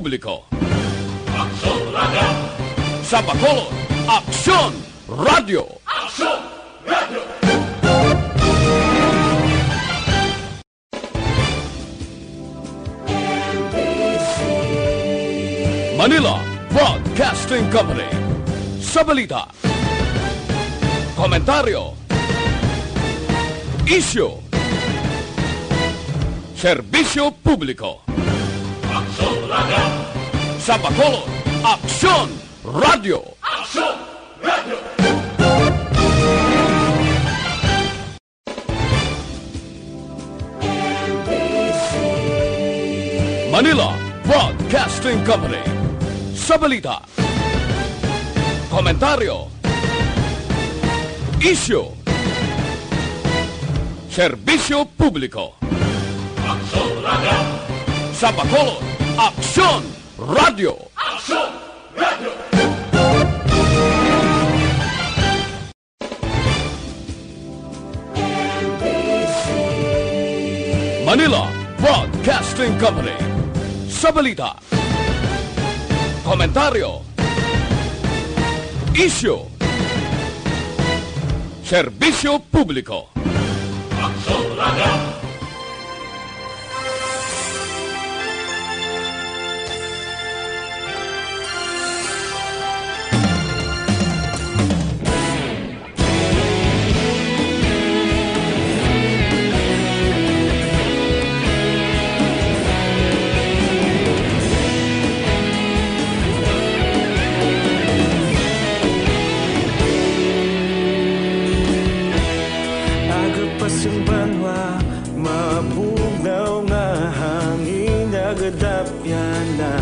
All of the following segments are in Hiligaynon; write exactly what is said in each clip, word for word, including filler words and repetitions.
publiko. Aksyon Radio! Sa Bacolod, Aksyon Radio! Aksyon Radio! Manila Broadcasting Company. Sa balita, komentaryo, isyu, serbisyo publiko. Aksyon Radio! Sa Bacolod, Aksyon Radio! Aksyon Radio! Manila Broadcasting Company. Sa balita, komentaryo, isyu, serbisyo publiko. Aksyon Radio! Sa Bacolod, Aksyon Radio! Aksyon Radio! Manila Broadcasting Company. Sa balita, komentaryo, isyu, serbisyo publiko. Aksyon Radio! Aga pa sing banwa, mabugnaw nga hangin nagadapyan na.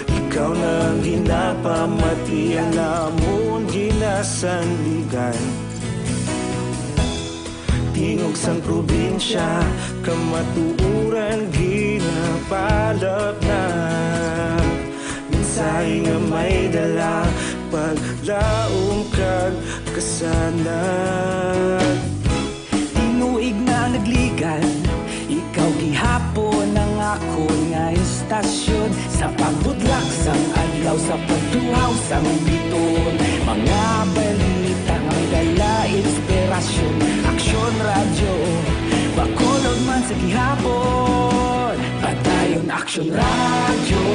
Ikaw na ang ginapamati, ang amon ginasandigan. Tingog sang probinsya, kamatuoran ginapalapnag. Mensahe nga may dala, paglaom kag kasanag. Tinuig na nagligan, ikaw gihapon ang akon nga istasyon. Sa pagbudlak sang adlaw, sa pagtuhaw sang bituon, mga balita nga may dala inspirasyon. Aksyon Radyo, Bacolod man sa gihapon. Padayon Aksyon Radyo,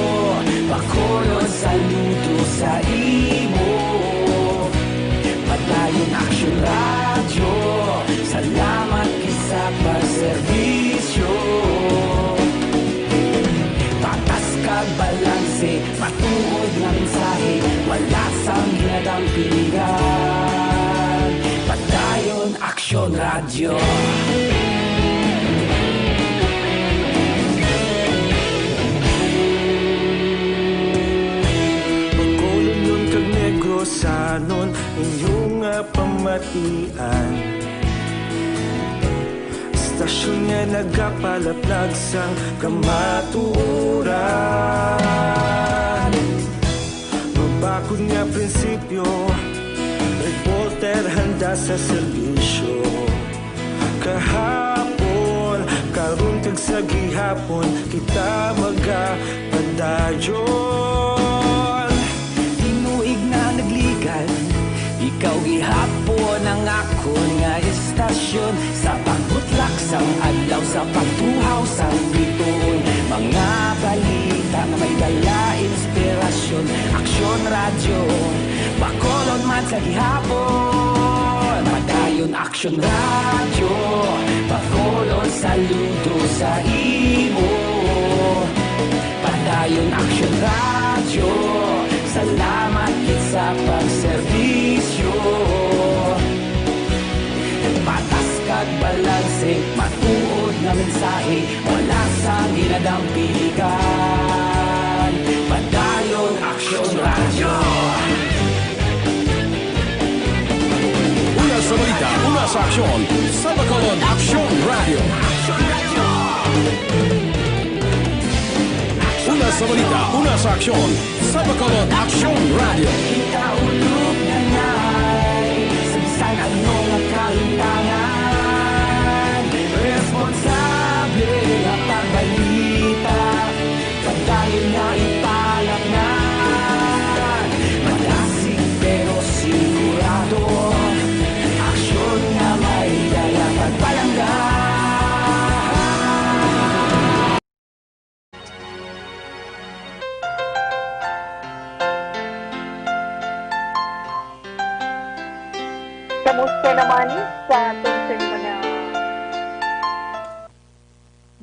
Bacolod, saludo sa imo. Padayon Aksyon Radyo, salamat gid sa pagserbisyo. Patas kag balanse, matuod nga mensahe, wala sang ginadampigan. Padayon Aksyon Radyo. Bacolodnon kag Negrosanon, inyo nga pamatian. Istasyon nga nagapalaplag sang kamatuoran. Mabakod nga prinsipyo, reporter handa sa serbisyo. Kahapon, karon kag sa gihapon, kita magapadayon. Tinuig na nagligan, ikaw gihapon ang akon nga istasyon. Sa pagbutlak sang adlaw, sa pagtuhaw sang bituon, mga balita nga may dala inspirasyon. Aksyon Radyo, Bacolod man sa gihapon. Padayon Aksyon Radyo, Bacolod, saludo sa imo. Padayon Aksyon Radyo, salamat gid sa pagserbisyo. Patas kag balanse, matuod nga mensahe, wala sang ginadampigan. Padayon Aksyon Radyo. Una sa balita, una sa aksyon, sa Bacolod, Aksyon Radyo. Una sa balita, una sa aksyon, sa Bacolod, Aksyon Radyo. Kita ulog na nay, sa bisan ano nga kalimtangan, responsable nga pagbalita. Padayon nga Musta naman sa aton sa mga...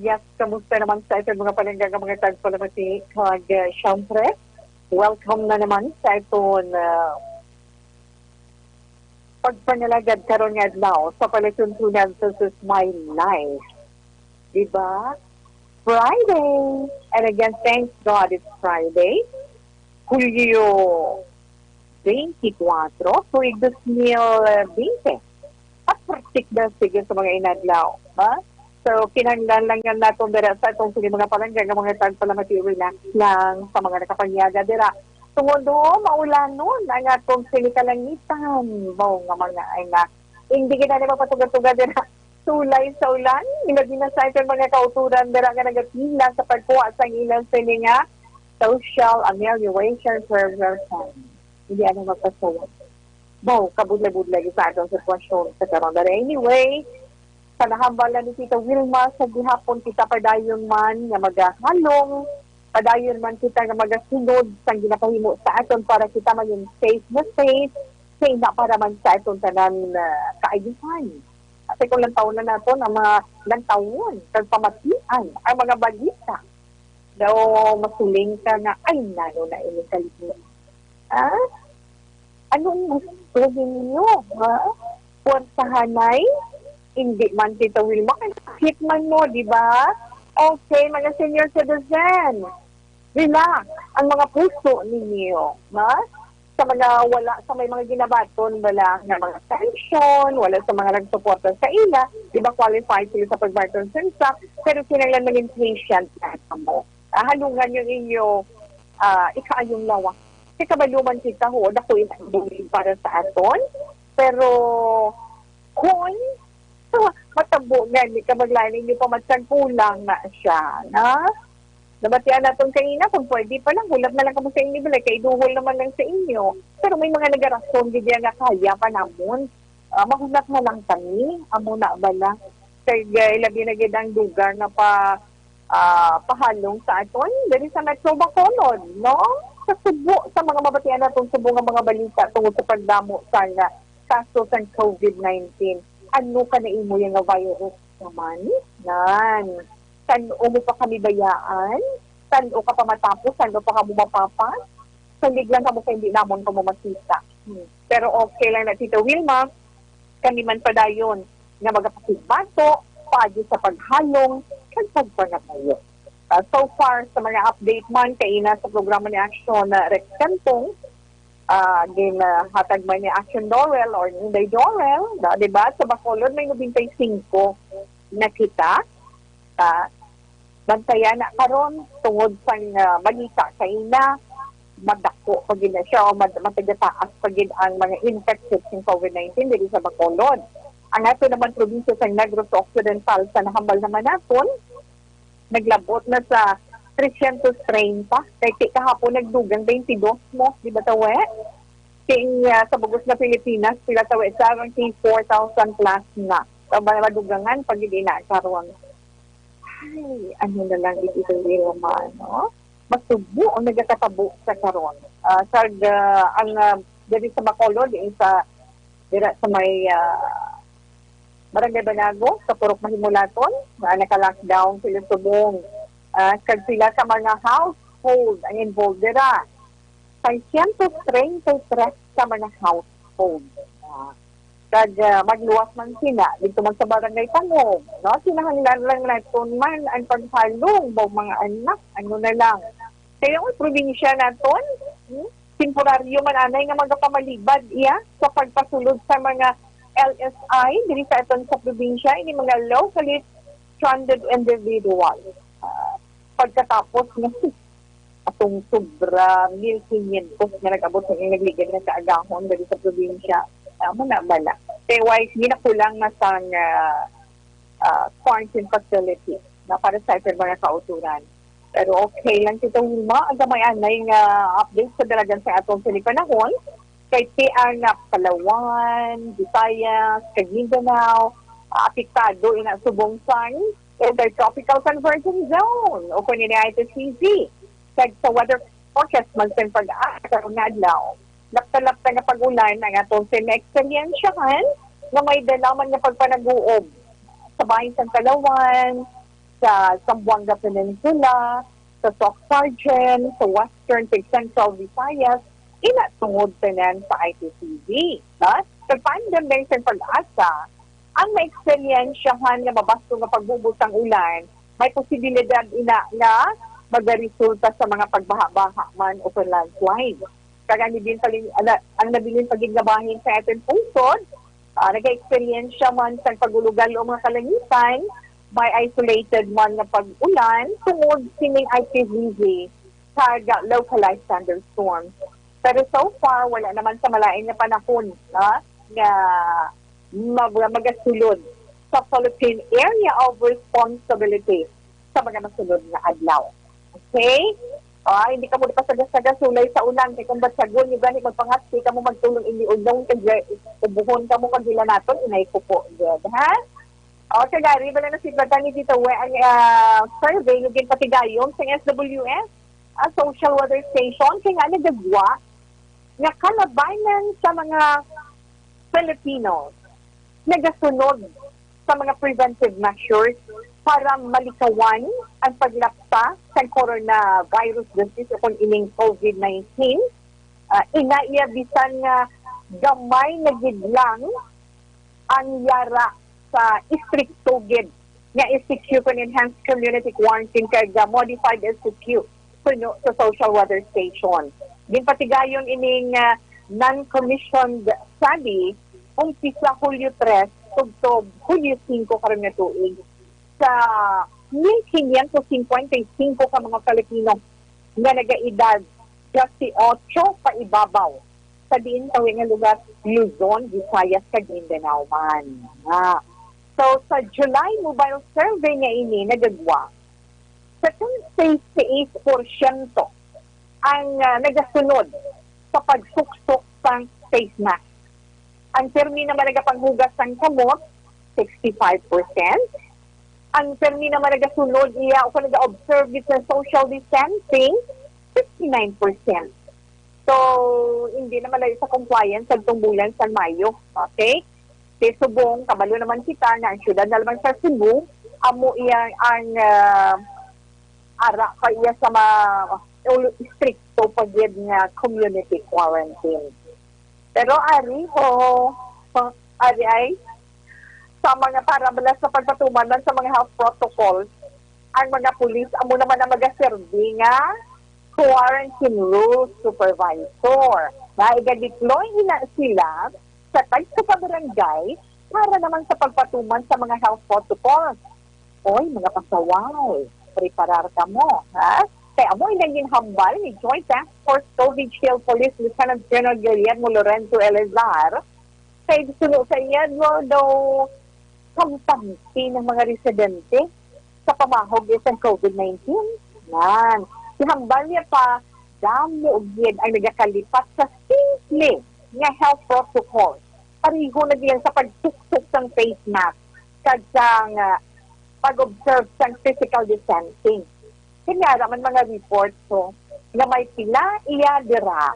Yes, kamusta naman sa aton mga palangga nga mga tagpalamati? Kag, uh, syempre, welcome na naman sa aton uh, pagpanalagad karon nga adlaw sa palatuntunan sa Sus My Life. Diba? Friday! And again, thank God it's Friday. Hulyo twenty-four, tuig dos mil bente. At perfect na sige sa mga inadlaw, ha? So, kinahanglan lang yan naton dira sa atong sini mga palangga nga mga tagpalamati, relax lang sa mga nakapanyaga dira. Tungod do, maulanon ang atong sini kalangitan, mao nga mga anak. Hindi kita na mapatuga-tuga dira. Tulay sa ulan, ilabi na sa aton mga kauturan dira nga nagapila sa pagkuha sang ilang sini nga Social Amelioration Program Fund. Hindi ano magpasawag. Baw, kabudlay-budlay sa atong sitwasyon sa karon. But anyway, sa nahambal na ni Tita Wilma, sa gihapon kita padayon man nga magahalong, padayon man kita nga magasunod sang ginapahimo sa aton para kita maging safe na safe, kay na para man sa aton tanan uh, kaayuhan. Kasi kung lantawon na naton ang mga lantawon kag pamatian ang mga balita, daw masuling ka nga, "Ay, nano na ini kalibutan? Ah? Anong gusto ninyo, ha? Puwersahanay? Hindi man, Tita Wilma, kay sakit man mo, di ba? Okay, mga senior citizen, relax ang mga puso ninyo, ha? Sa mga wala, sa may mga ginabaton bala nga mga pension, wala sa mga nagsuporta sa ila, di ba qualified sila sa pagbaton sa SAP, pero kinahanglan maging patient na kamo. Ah, halungan yung inyo ah, ikaayong lawas. Kay kabalo man kita, ho, dako yung bulig para sa aton. Pero, kung matabo gani ka, maglain ninyo pa man sang kulang na siya, na? Nabatian naton kanina, kung pwede pa lang, hulat na lang kamo sa inyo balay, kay iduhol naman lang sa inyo. Pero may mga nagarason gid diya nga kaya pa namon. Ah, mahulat na lang kami, amo na bala. Kay, ah, ilabi na gid ang dugang nga pa, ah, pahalong sa aton diri sa Metro Bacolod, no? Sa subo sa mga mabatian naton subo nga mga balita tungod sa pagdamo sang kaso sang covid nineteen. Ano ka na imo yang nga virus naman? Nan, san-o mo pa kami bayaan? San-o ka pa matapos? San-o pa kamo mapapas? Salig lang kamo kay hindi namon kamo makita. Hmm. Pero okay lang na, Tita Wilma. Kami man padayon nga magapakigbato paagi sa paghalong kag pagpangabayo. Ah, so far, sa mga update man kaina sa programa ni Action, ah, Rex Cantong, ah, gin, ah, hatag man ni Action Dorel or ni Inday Dorel, da, di ba? Sa Bacolod, may nobenta y singko na kita. Ah, bantaya na karon, tungod sang, ah, balita kaina, madako pa gid na siya o mad-, matagataas pa gid ang mga infected sa covid nineteen diri sa Bacolod. Ang ato naman probinsya sa Negros Occidental, sa nahambal naman naton, naglabot na sa tresyentos treinta. Kay ti kahapon nagdugang twenty-dos mo, di ba, tawe? Kay, ah, sa bugos nga Pilipinas, sila tawe seventy-four thousand plus na. Sa ba madugangan pag hindi na karon. Ay, ano na lang ito, Wilma, no? Masubo ang nagakatabo sa karon. Ah, sa, ah, ang, ah, diri sa Bacolod, eh, sa, dira sa may, ah, Barangay Banago, sa Purok Mahimulaton, nga naka-lockdown sila subong. Ah, kag sila sa mga household ang involved dira. Seiscientos treinta y tres ka mga household. Ah, kag, ah, magluwas man sila dito man sa Barangay Tangog, no? Kinahanglan lang naton man ang paghalong, ba, mga anak, ano na lang. Kaya ang probinsya naton, hmm, temporaryo man anay nga magapamalibad iya sa pagpasulod sa mga L S I diri sa aton sa probinsya, ini mga locally stranded individual. Ah, pagkatapos nga atong sobra mil quinientos nga nag-abot sa ilang nagligad nga kaagahon diri sa probinsya. Tama na bala? Kay why ginakulang na sang, ah, ah, quarantine facility na para sa aton mga kauturan. Pero okay lang kita, Wilma. Ang gamay anay nga update sa dalagan sa atong sini panahon. Kay ti ang, ah, Palawan, Visayas, kag Mindanao, ah, apektado ina subong sang Intertropical Convergence Zone o kuno ni I T C Z. Kag sa weather forecast man sa pag-asa karong adlaw, lapta-lapta nga pag-ulan ang aton sin naeksperyensyahan, nga may dala man nga pagpanaguob sa bahin sang Palawan, sa Zamboanga Peninsula, sa Soc Sargent, sa Western kag Central Visayas, ina tungod tanan sa I P C V, no? Nagpaandam din sa pag-asa ang maeksperiensyahan nga mabasto nga pagbubo sang ulan, may posibilidad ina nga magaresulta sa mga pagbaha-baha man o sa landslide. Kag ang nabilin pa, ang, ang nabilin pa gid nga bahin sa aton pungsod, ah, nagaeksperyensya man sang pag-ulog-al o mga kalangitan, may isolated man nga pag-ulan tungod sining I P V V kag localized thunderstorms. Pero so far, wala naman sa malain nga panahon, ah, nga mag-, magasulod sa Philippine Area of Responsibility sa mga masunod nga adlaw. Okay? Ah, hindi kamo pasaga-saga sulay sa ulan, kay kung batyagon nyo gani, magpangasti kamo, magtulong ini udlong, kay ubuhon kamo, kag ila naton, inay ko po, gid, ha? O, kagari, bala na si Brother ni Tito We, ang, ah, survey nga ginpatigayon sa S W S, ah, Social Weather Station, kay nga nagagwa nga kalabanan sa mga Filipinos nagasunod sa mga preventive measures para malikawan ang paglapta sa coronavirus disease o kung ining COVID nineteen. Ah, ina iya, bisan nga gamay na gid lang ang yara sa istrikto gid nga S C Q kon enhanced community quarantine kag, ah, modified S C Q suno sa Social Weather Station. Ginpatigayon ining, ah, non-commissioned study umpisa Hulyo tres tubtob Hulyo singko karon nga tuig sa mil quinientos cincuenta y cinco ka mga Filipino nga nagaedad dieciocho pa ibabaw sa diin tawi nga lugar, Luzon, Visayas, kag Mindanao man. Ah. So, sa July mobile survey nga ini nagagwa, seventy-six porsyento ang, ah, nagasunod sa pagsuksok sang face mask. Ang pirmi naman nagapanghugas sang kamot, sixty-five percent. Ang pirmi naman nagasunod iya o kung nag-observe gid sa social distancing, fifty-nine percent. So, hindi na malayo sa compliance sa bulan sa Mayo. Okay? Kay subong, kabalo naman kita nga ang syudad na lamang sa Cebu, amo iya ang, ah, ara pa iya sa ma-, stricto pa gid nga community quarantine. Pero ari ho, ari ay, sa mga para bala sa pagpatuman man sa mga health protocols, ang mga pulis amo naman ang magaserbi nga quarantine rule supervisor. Na iga-deploy ina sila sa tagsa ka barangay para naman sa pagpatuman sa mga health protocols. Oy, mga pasaway, preparar kamo, ha? Kay amo inang ginhambal ni Joint Task Force COVID Shield Police Lieutenant Colonel Guillermo Lorenzo Elazar, kay suno sa iya daw kampante ng mga residente sa pamahog sa COVID nineteen. Nan, ihambal niya pa, damo gid ang nagakalipat sa simple nga health protocol. Pareho na diyan sa pagsuksok sang face mask kag sang, ah, pag-observe sang physical distancing. Kanya ra man mga reports, so, nga may pila iya dira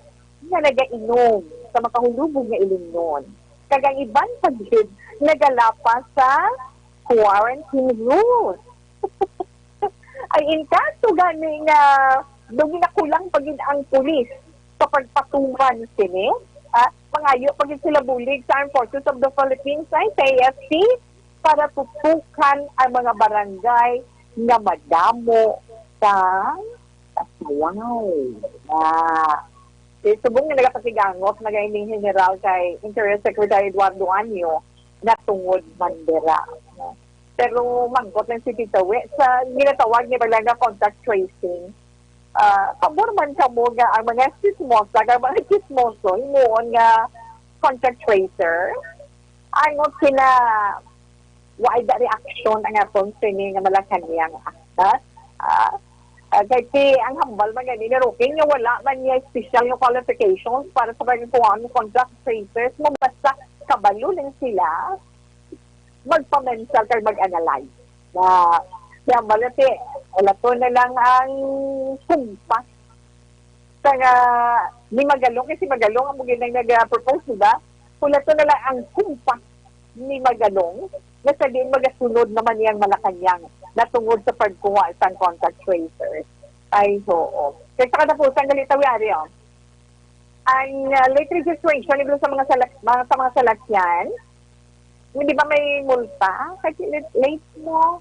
nga nagainom sa makahulubog nga ilimnon. Kag ang iban pa gid nagalapas sa quarantine rules. Ay, in kaso gani nga daw ginakulang pa gid ang pulis sa pagpatuman sini, ah, mangayo pa gid sila bulig sa Armed Forces of the Philippines, ay, sa A F P, para tutukan ang mga barangay nga madamo sa pasaway. Na, eh, subong nga nagapasigangot na gani ning General kay Interior Secretary Eduardo Año, natungod man dira. Pero manggot lang si Tito We, sa ginatawag niya bala nga contact tracing, ah, pabor man kamo nga ang mga chismosa, nga mga chismoso, himuon nga contact tracer, angot sila, wa ay da reaksyon ang aton sini nga Malacañang, ah, ah, ah, kay si, ang hambal man gani ni Roque nga wala man niya special nga qualifications para sa pagkuha ng contact tracers, mo basta kabalo lang sila, magpamensal kag mag-analyze. Na, kaya malati, wala to na lang ang kumpas sa nga ni Magalong, kasi Magalong ang mugin nag-propose, di ba? Hulaton na lang ang kumpas ni Magalong, nga sa diin magasunod naman niyang Malacañang natungod sa pagkuha sang contact tracers. Ay, oo. Kaya sa katapusan, gali tawi ari, oh. Ang, ah, late registration, ibig sa mga salak-, mga, sa mga salakyan, hindi ba may multa? Kasi late, late mo.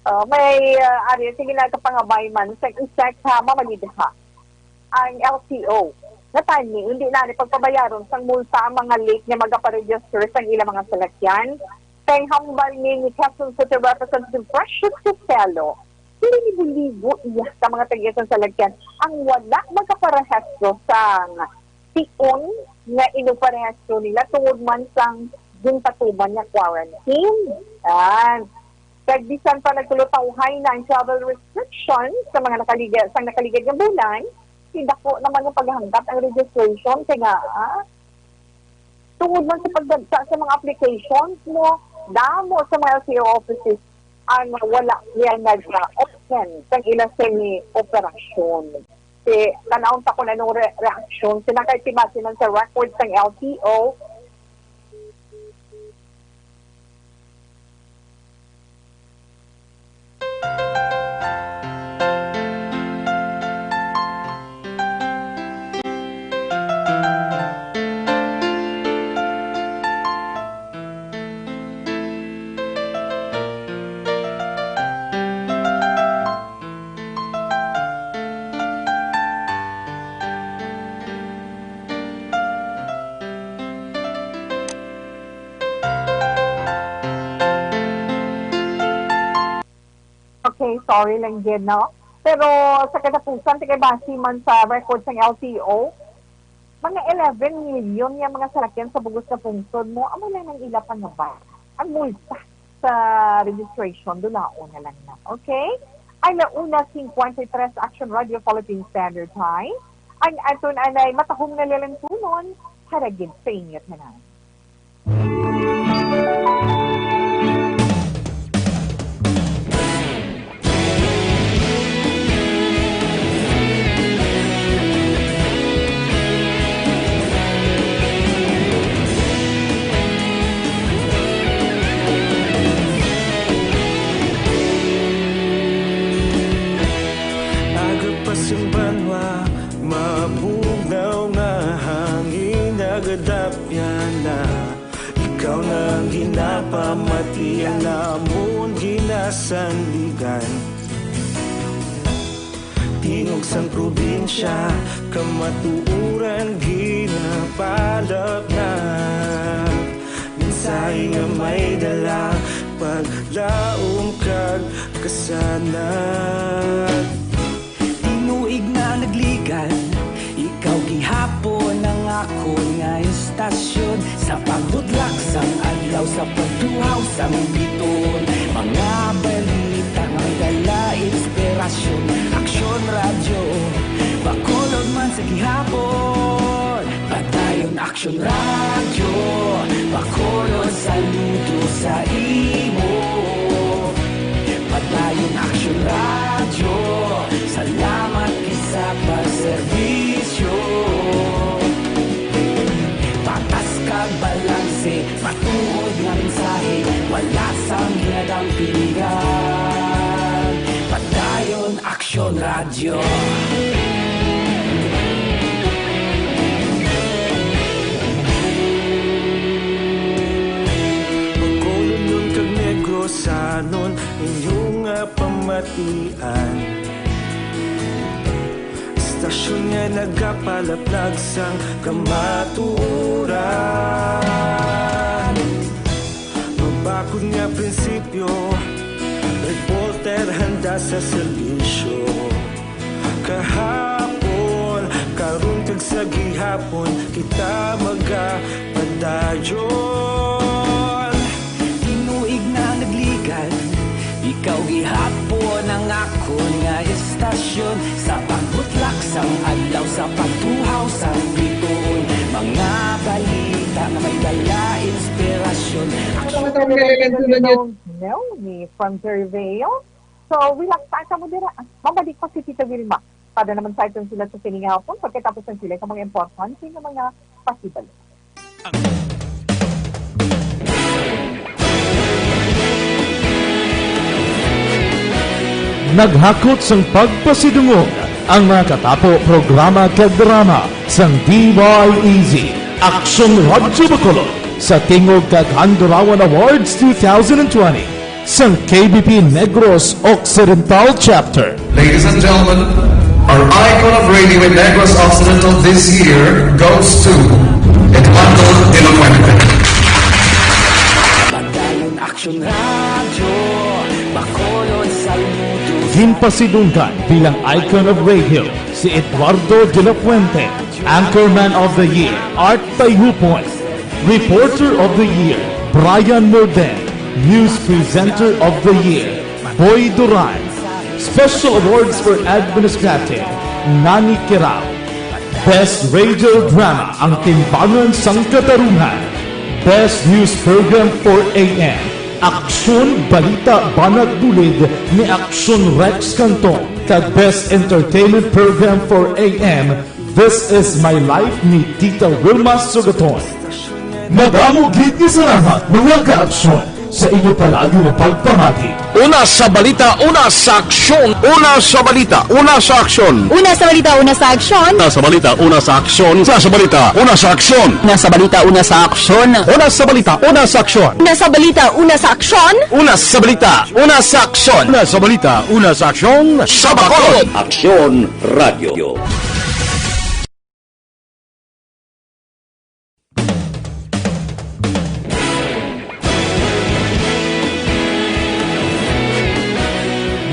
Oh, may, ah, ari, sige na, kapangabay man, sa isa ka mamalidha ang L T O. Natani, hindi na ni pagpabayaron sang multa ang mga late nga magaparegister sang ilang mga salakyan. Kay hambal ni, ni Quezon City Representative Precious Costello, dili ni buligo iya sa mga tag-iya sang salakyan ang wala magaparehistro sang tion nga inuparehistro nila tungod man sang ginpatuman nga quarantine. Yan. Kag bisan pa nagtulotawhay na ang travel restrictions sa mga nakaligad, sa nakaligad nga bulan, si dako naman ang paghangkat ang registration kay nga, ah, tungod man sa pagdagsa sa mga applications mo, damo sa mga L T O offices ang wala niya nag-open sang ila sini operasyon. Si, tanawon ta kung anong re-, reaksyon sila kay timasin man sa record sang L T O. Okay, sorry lang gid, no? Pero sa katapusan, ti kay base man sa record sang L T O, mga eleven million nga mga salakyan sa bug-os nga pungsod mo, amo lang ang ila pangabay. Ang multa sa registration, dulaon na lang na. Okay? Ala una cincuenta y tres, Action Radio Philippine Standard Time. Ang aton anay matahom nga lialintunon para gid sa inyo tanan. Aga pa sing banwa, mabugnaw nga hangin, nagadapyan na. Ikaw na ang ginapamati, ang amon ginasandigan. Tingog sang probinsya, kamatuoran ginapalapnag. Mensahe nga may dala, paglaom kag kasanag. Tinuig na nagligad, ikaw gihapon ang akon nga istasyon. Sa pagbutlak sang adlaw, sa pagtuhaw sang bituon, mga balita nga may dala inspirasyon. Aksyon Radyo, Bacolod man sa gihapon. Padayon Aksyon Radyo, Bacolod, saludo sa imo. Padayon Aksyon Radyo, salamat kay sa pagserbisyo. Patas kag balanse, matuod nga mensahe, wala sang ginadampingan. Padayon Aksyon Radyo. Bacolodnon kag Negrosanon, inyo nga pamatian. Istasyon nga nagapalaplag sang kamatuoran. Mabakod nga prinsipyo, reporter handa sa serbisyo. Kahapon, karon kag sa gihapon, kita magapadayon. Tinuig na nagligad, ikaw gihapon ang akon nga istasyon. Sa pagbutlak sang adlaw, sa pagtuhaw sang bituon, mga balita nga may dala inspirasyon. Aksyon. Hello, ni from Surveil. So, relax pa kamo dira. Mabalik pa si Tita Wilma. Para naman sa aton sila sa sining hapon, pagkatapos ng sila sa mga importante nga mga pasibalo. Naghakot sang pagpasidungog ang mga katapo programa kag drama sang D Y E Z Aksyon Radyo Bacolod sa Tingog kag Handurawan Awards two thousand twenty sang K B P Negros Occidental Chapter. Ladies and gentlemen, our icon of radio in Negros Occidental this year goes to Eduardo de la Fuente. Padayon Aksyon Radyo, Bacolod, saludo. Ginpasidunggan bilang icon of radio si Eduardo de la Fuente, Anchorman of the Year, Art Tayhupon, Reporter of the Year, Brian Morden, News Presenter of the Year, Boy Duran, Special Awards for Administrative, Nani Kirao, Best Radio Drama, Ang Timbangan sang Katarungan, Best News Program four A M, Aksyon Balita Banat Bulid ni Aksyon Rex Cantong, kag Best Entertainment Program four A M, This Is My Life ni Tita Wilma Sugaton. Madamo gid nga salamat, mga kaaksyon, sa inyo palagi nga pagpamati. Una sa balita, una sa aksyon. Una sa balita, una sa aksyon. Una sa balita, una sa aksyon. Una sa balita, una sa aksyon. Una sa balita, una sa aksyon. Una sa balita, una sa aksyon. Una sa balita, una sa aksyon. Una sa balita, una sa aksyon. Una sa balita, una sa aksyon. Una sa balita, una sa aksyon. Sa Bacolod. Aksyon Radio.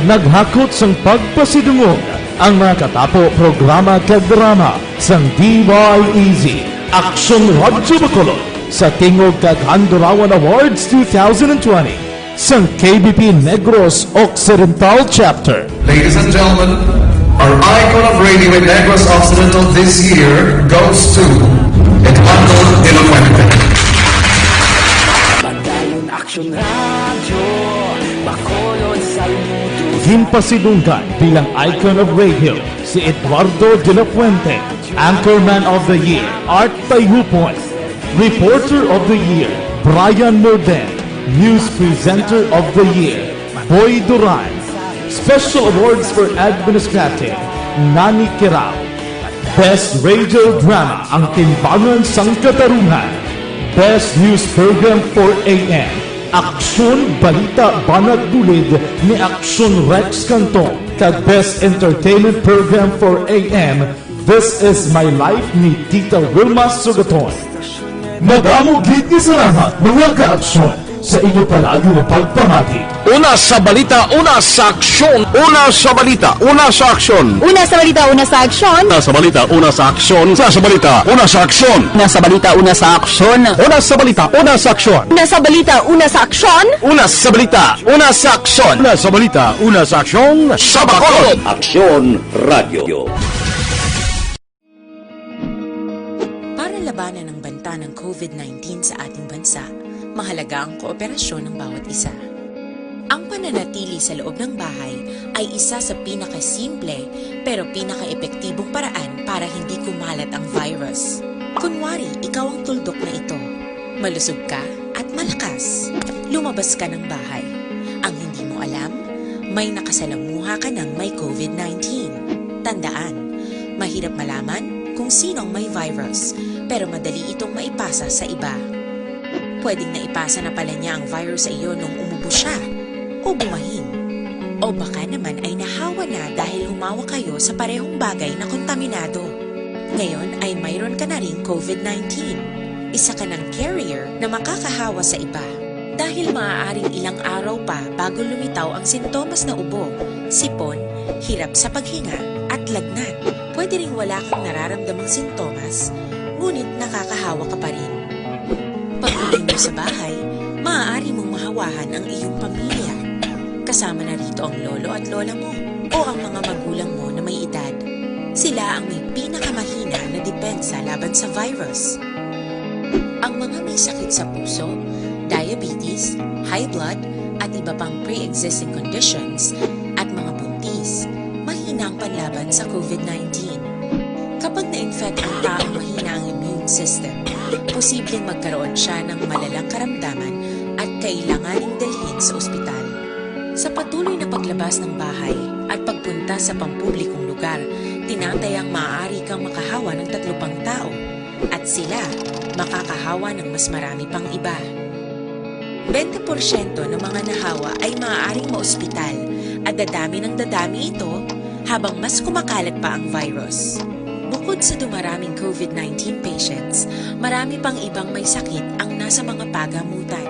Naghakot sang pagpasidungog ang mga katapo programa kag drama sang D Y E Z Aksyon Radyo Bacolod sa Tingog kag Handurawan Awards two thousand twenty sang K B P Negros Occidental Chapter. Ladies and gentlemen, our icon of radio in Negros Occidental this year goes to Eduardo de la Fuente. Padayon Aksyon Radyo, Bacolod, saludo. Ginpasidunggan bilang icon of radio si Eduardo de la Fuente, Anchorman of the Year, Art Tayhupon, Reporter of the Year, Brian Morden, News Presenter of the Year, Boy Duran, Special Awards for Administrative, Nani Kirao, Best Radio Drama, Ang Timbangan sang Katarungan, Best News Program four A M, Aksyon Balita Banat Bulid ni Aksyon Rex Cantong, kag Best Entertainment Program four A M, This Is My Life ni Tita Wilma Sugaton. Madamo gid nga salamat, mga kaaksyon, sa inyo palagi nga pagpamati. Una sa balita, una sa aksyon. Una sa balita, una sa aksyon. Una sa balita, una sa aksyon. Una sa balita, una sa aksyon. Una sa balita, una sa aksyon. Una sa balita, una sa aksyon. Una sa balita, una sa aksyon. Una sa balita, una sa aksyon. Una sa balita, una sa aksyon. Una sa balita, una sa aksyon. Sa Bacolod. Aksyon Radio. Para labanan ang banta ng COVID nineteen sa ating bansa, mahalaga ang kooperasyon ng bawat isa. Ang pananatili sa loob ng bahay ay isa sa pinakasimple pero pinakaepektibong paraan para hindi kumalat ang virus. Kunwari, ikaw ang tuldok na ito. Malusog ka at malakas. Lumabas ka ng bahay. Ang hindi mo alam, may nakasalamuha ka ng may COVID nineteen. Tandaan, mahirap malaman kung sino ang may virus, pero madali itong maipasa sa iba. Pwedeng naipasa na pala niya ang virus sa iyo nung umubo siya o bumahin. O baka naman ay nahawa na dahil humawak kayo sa parehong bagay na kontaminado. Ngayon ay mayroon ka na ring COVID nineteen. Isa ka ng carrier na makakahawa sa iba. Dahil maaaring ilang araw pa bago lumitaw ang sintomas na ubo, sipon, hirap sa paghinga, at lagnat, pwede ring wala kang nararamdamang sintomas, ngunit nakakahawa ka pa rin. Pag-uwi mo sa bahay, maaari mong mahawahan ang iyong pamilya. Kasama na rito ang lolo at lola mo o ang mga magulang mo na may edad. Sila ang may pinakamahina na depensa laban sa virus. Ang mga may sakit sa puso, diabetes, high blood, at iba pang pre-existing conditions, at mga buntis, mahina ang panlaban sa COVID nineteen. Kapag na-infect ang taong mahina ang immune system, posibleng magkaroon siya ng malalang karamdaman at kailanganing dalhin sa ospital. Sa patuloy na paglabas ng bahay at pagpunta sa pampublikong lugar, tinatayang maaari kang makahawa ng tatlo pang tao at sila makakahawa ng mas marami pang iba. Bente porsyento ng mga nahawa ay maaaring maospital at dadami ng dadami ito habang mas kumakalat pa ang virus. Bukod sa dumaraming COVID nineteen patients, marami pang ibang may sakit ang nasa mga pagamutan.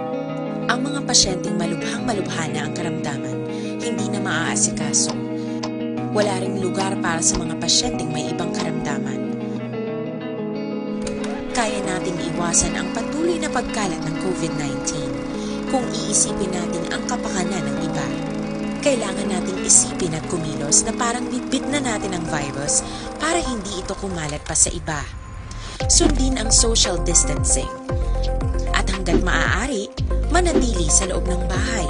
Ang mga pasyenteng malubhang-malubha na ang karamdaman, hindi na maaasikaso. Wala ring lugar para sa mga pasyenteng may ibang karamdaman. Kaya nating iwasan ang patuloy na pagkalat ng COVID nineteen kung iisipin natin ang kapakanan ng iba. Kailangan nating isipin at kumilos na parang bitbit na natin ang virus para hindi ito kumalat pa sa iba. Sundin ang social distancing. At hanggat maaari, manatili sa loob ng bahay.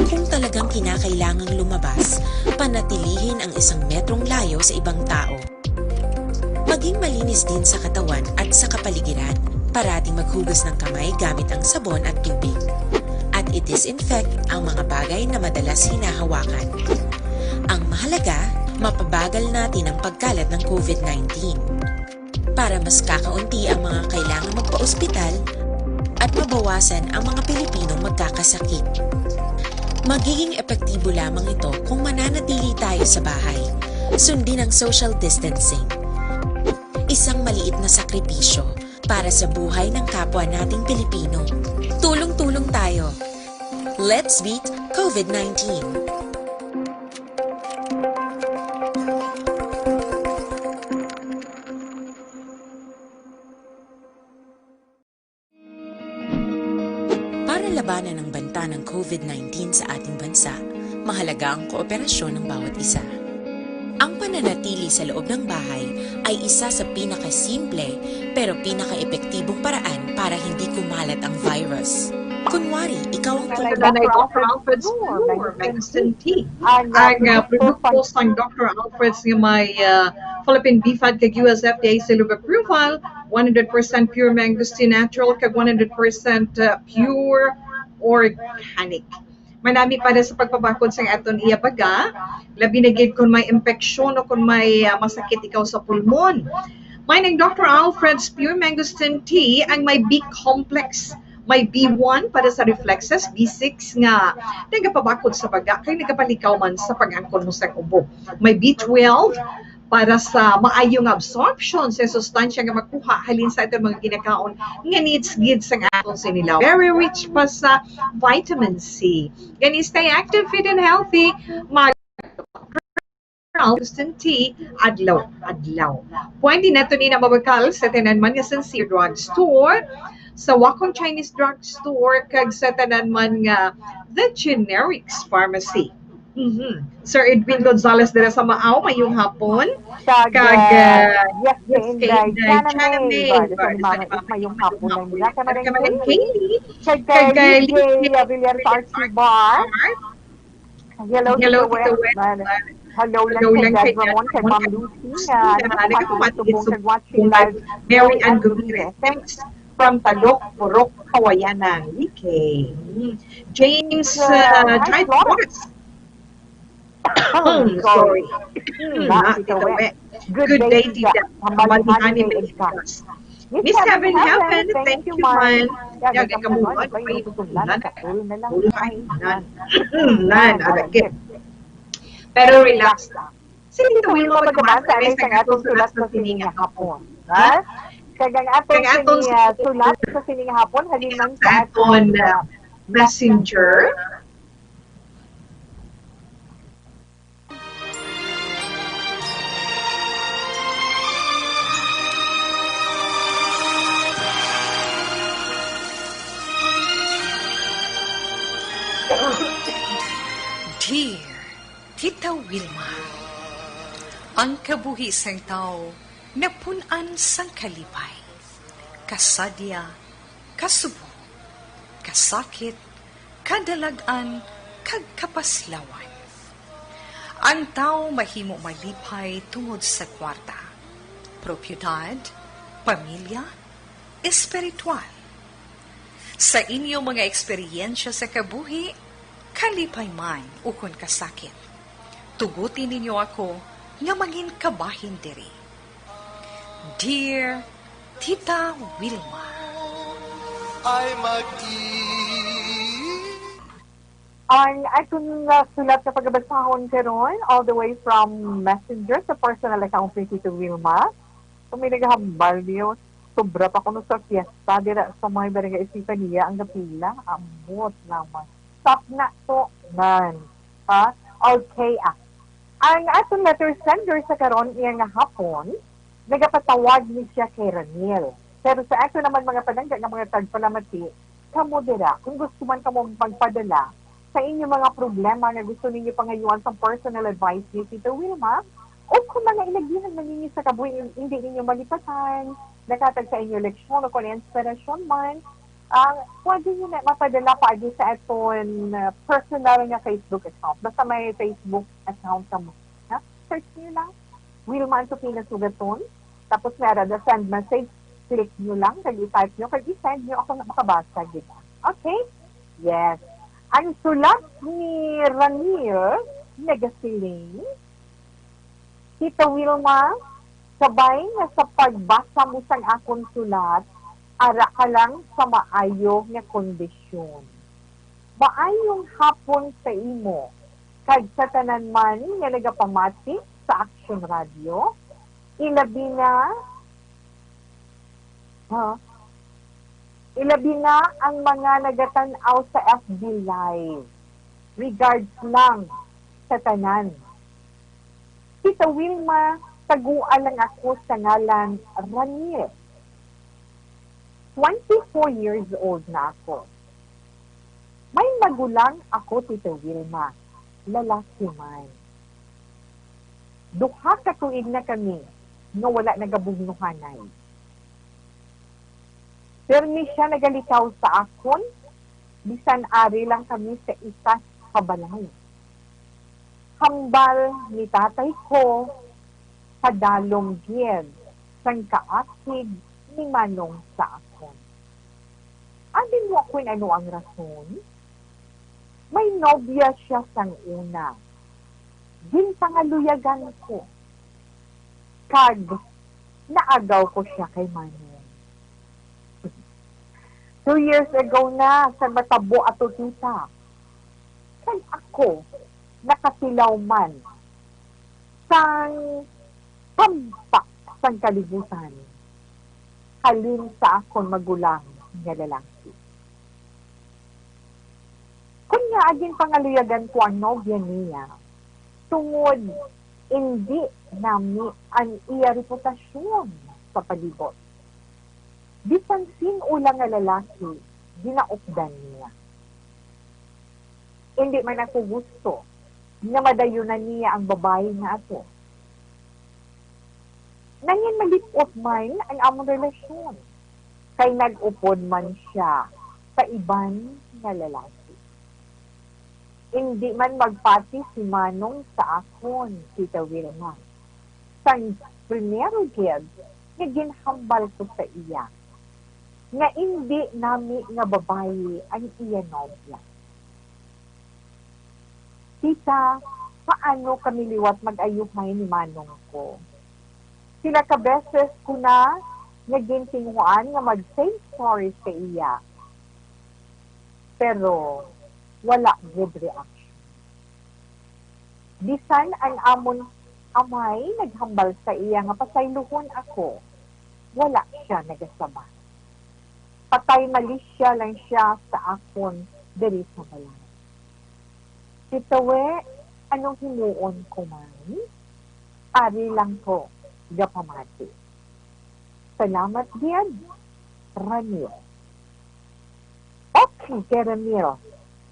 Kung talagang kinakailangang lumabas, panatilihin ang isang metrong layo sa ibang tao. Maging malinis din sa katawan at sa kapaligiran. Parating maghugas ng kamay gamit ang sabon at tubig. At i-disinfect ang mga bagay na madalas hinahawakan. Ang mahalaga, mapabagal natin ang pagkalat ng COVID nineteen. Para mas kakaunti ang mga kailangang magpa-ospital at mabawasan ang mga Pilipinong magkakasakit. Magiging epektibo lamang ito kung mananatili tayo sa bahay. Sundin ang social distancing. Isang maliit na sakripisyo para sa buhay ng kapwa nating Pilipino. Tulong-tulong tayo. Let's beat COVID nineteen. Para labanan ang banta ng COVID nineteen sa ating bansa, mahalaga ang kooperasyon ng bawat isa. Ang pananatili sa loob ng bahay ay isa sa pinakasimple pero pinakaepektibong paraan para hindi kumalat ang virus. Kunwari, ikaw ang Nanay Doctor Alfred Spur, Medicine Tea. Ang, uh, produkto sang Doctor Alfred nga may, uh, Philippine B fad kag U S F D A seal of approval, one hundred percent pure mangosteen natural kag one hundred percent, uh, pure organic. Manami para sa pagpabakod sang aton iya baga, labi na gid kon may impeksyon o kon may, ah, masakit ikaw sa pulmon. May ning Doctor Alfred's Pure Mangosteen Tea ang may B complex. May B one para sa reflexes, B six nga nagapabakod sa baga kay nagapalikaw man sa pag-angkon mo sang ubo. May B twelve para sa maayo nga absorption sa sustansya nga makuha halin sa aton mga ginakaon nga needs gid sang aton sinilaw. Very rich pa sa vitamin C. Gani, stay active, fit, and healthy. Mag Alston Tea, adlaw-adlaw. Pwede nato ni na mabakal sa tanan man nga Sincere Drug Store, sa Wacom Chinese Drug Store, kag sa tanan man nga The Generics Pharmacy. Mhm. Sir Edwin Gonzalez dira sa Maaw, mayong hapon. Kag, kag, uh, uh, yes, yes, kay Inday Chana May, Chana May, Bar-, Bar-, sa mga mayong hapon lang nila. Kay Maring Kaylee, kag kay Lee J Villar sa R C Bar. Hello, Tito Wes. Hello lang kay Dad Ramon, kay Ma'am Lucy, nga nakapatid subong kag watching live. Mary Ann Gutierrez. Thanks from Talok, Purok, Kawayanan. Okay. James, uh, Jai Flores. Sorry. Hmm, na, Tito Wes. Good day, Tita. Hambal ni Honey May Igkas. Miss Heaven Heaven, thank you man. Yaga ka mo, ay, ulan, ulan, ulan. Ulan, ulan, ulan. Pero relax lang. Sige, Tito Wilma, magabasa sa atong sulat sa sining nga hapon. Ha? Kag ang atong sini-, ah, sulat sa sining nga hapon, halin man sa aton, ah, messenger. Dear Tita Wilma, ang kabuhi sang tawo napun-an sang kalipay, kasadya, kasubo, kasakit, kadalag-an, kag kapaslawan. Ang tawo mahimo malipay tungod sa kwarta, propiedad, pamilya, espiritual. Sa inyo mga eksperyensya sa kabuhi, kalipay man ukon kasakit, tuguti ninyo ako nga mangin kabahin diri. Dear Tita Wilma. Ay mag-i- Ang aton nga sulat nga pagabasahon karon, all the way from Messenger sa personal account ni Tita Wilma. Kung may naghambal niyo, sobra pa kuno sa fiesta dira sa may Barangay Estefania ang gapila. Ambot lamang. Stop na to, man. Ha? Okay, ah. Ang aton letter sender sa karon iya nga hapon, nagapatawag ni siya kay Raniel. Pero sa aton naman mga palangga nga mga tagpalamati, kamo dira, kung gusto man kamo magpadala sa inyo mga problema nga gusto ninyo pangayuan sang personal advice ni Tita Wilma, o kung mga inagihan man ninyo sa kabuhi, hindi ninyo malipatan, nakatag sa inyo leksyon o kung inspirasyon man, ang pwede nyo na mapadala paagi sa aton, uh, personal nga Facebook account. Basta may Facebook account kamo, ha? Search nyo lang, Wilma Antupina Sugaton. Tapos may ara da send message. Click nyo lang, kag i-type nyo, kag i-send nyo. Ako na makabasa, gid. Okay? Yes. Ang sulat ni Ranil nagasiling, Tita Wilma, kabay nga sa pagbasa mo sang akon sulat, ara ka lang sa maayo nga kondisyon. Maayong hapon sa imo, kag sa tanan man nga nagapamati sa Action Radio, ilabi na, ha? Ilabi na ang mga nagatan-aw sa F B Live. Regards lang sa tanan. Tita Wilma, taguan lang ako sa ngalan Raniel. Twenty-four years old na ako. May magulang ako, Tita Wilma, lalaki man. Duha ka tuig na kami nga wala nagabugnohanay. Permi sia nagalikaw sa akon, bisan ari lang kami sa isa ka balay. Hambal ni tatay ko, kadalom gid sang kaakig ni Manong sa akon. Abi mo kon ano ang rason? May nobya sia sang una. Ginpangaluyagan ko, kag naagaw ko sia kay Manong. Two years ago na sa matabo ato kita, kag ako nakasilaw man sang hampak sang kalibutan halin sa akon magulang nga lalaki. Kon ngaa ginpangaluyagan ko ang nobya niya, tungod indi nami ang iya reputasyon sa palibot. Bisan sin-o lang nga lalaki, ginaupdan niya. Indi man ako gusto nga madayunan niya ang babayi nga ato. Nangin malip-ot man ang amon relasyon, kay nag-upod man sia sa iban nga lalaki. Indi man magpati si Manong sa akon, Tita Wilma, sang primero gid nga ginhambal ko sa iya nga indi nami nga babayi ang iya nobya. Tita, paano kami liwat mag-ayuhay ni Manong ko? Pila ka beses ko na nga gintinguhaan nga mag-say sorry sa iya, pero wala gid reaction. Bisan ang amon amay naghambal sa iya nga pasayluhon ako, wala sia nagasabat. Patay malisya lang sia sa akon diri sa balay. Tita Wi, anong himuon ko man? Ari lang ko gapamati. Salamat gid, Ramil. Okay, kay Ramil.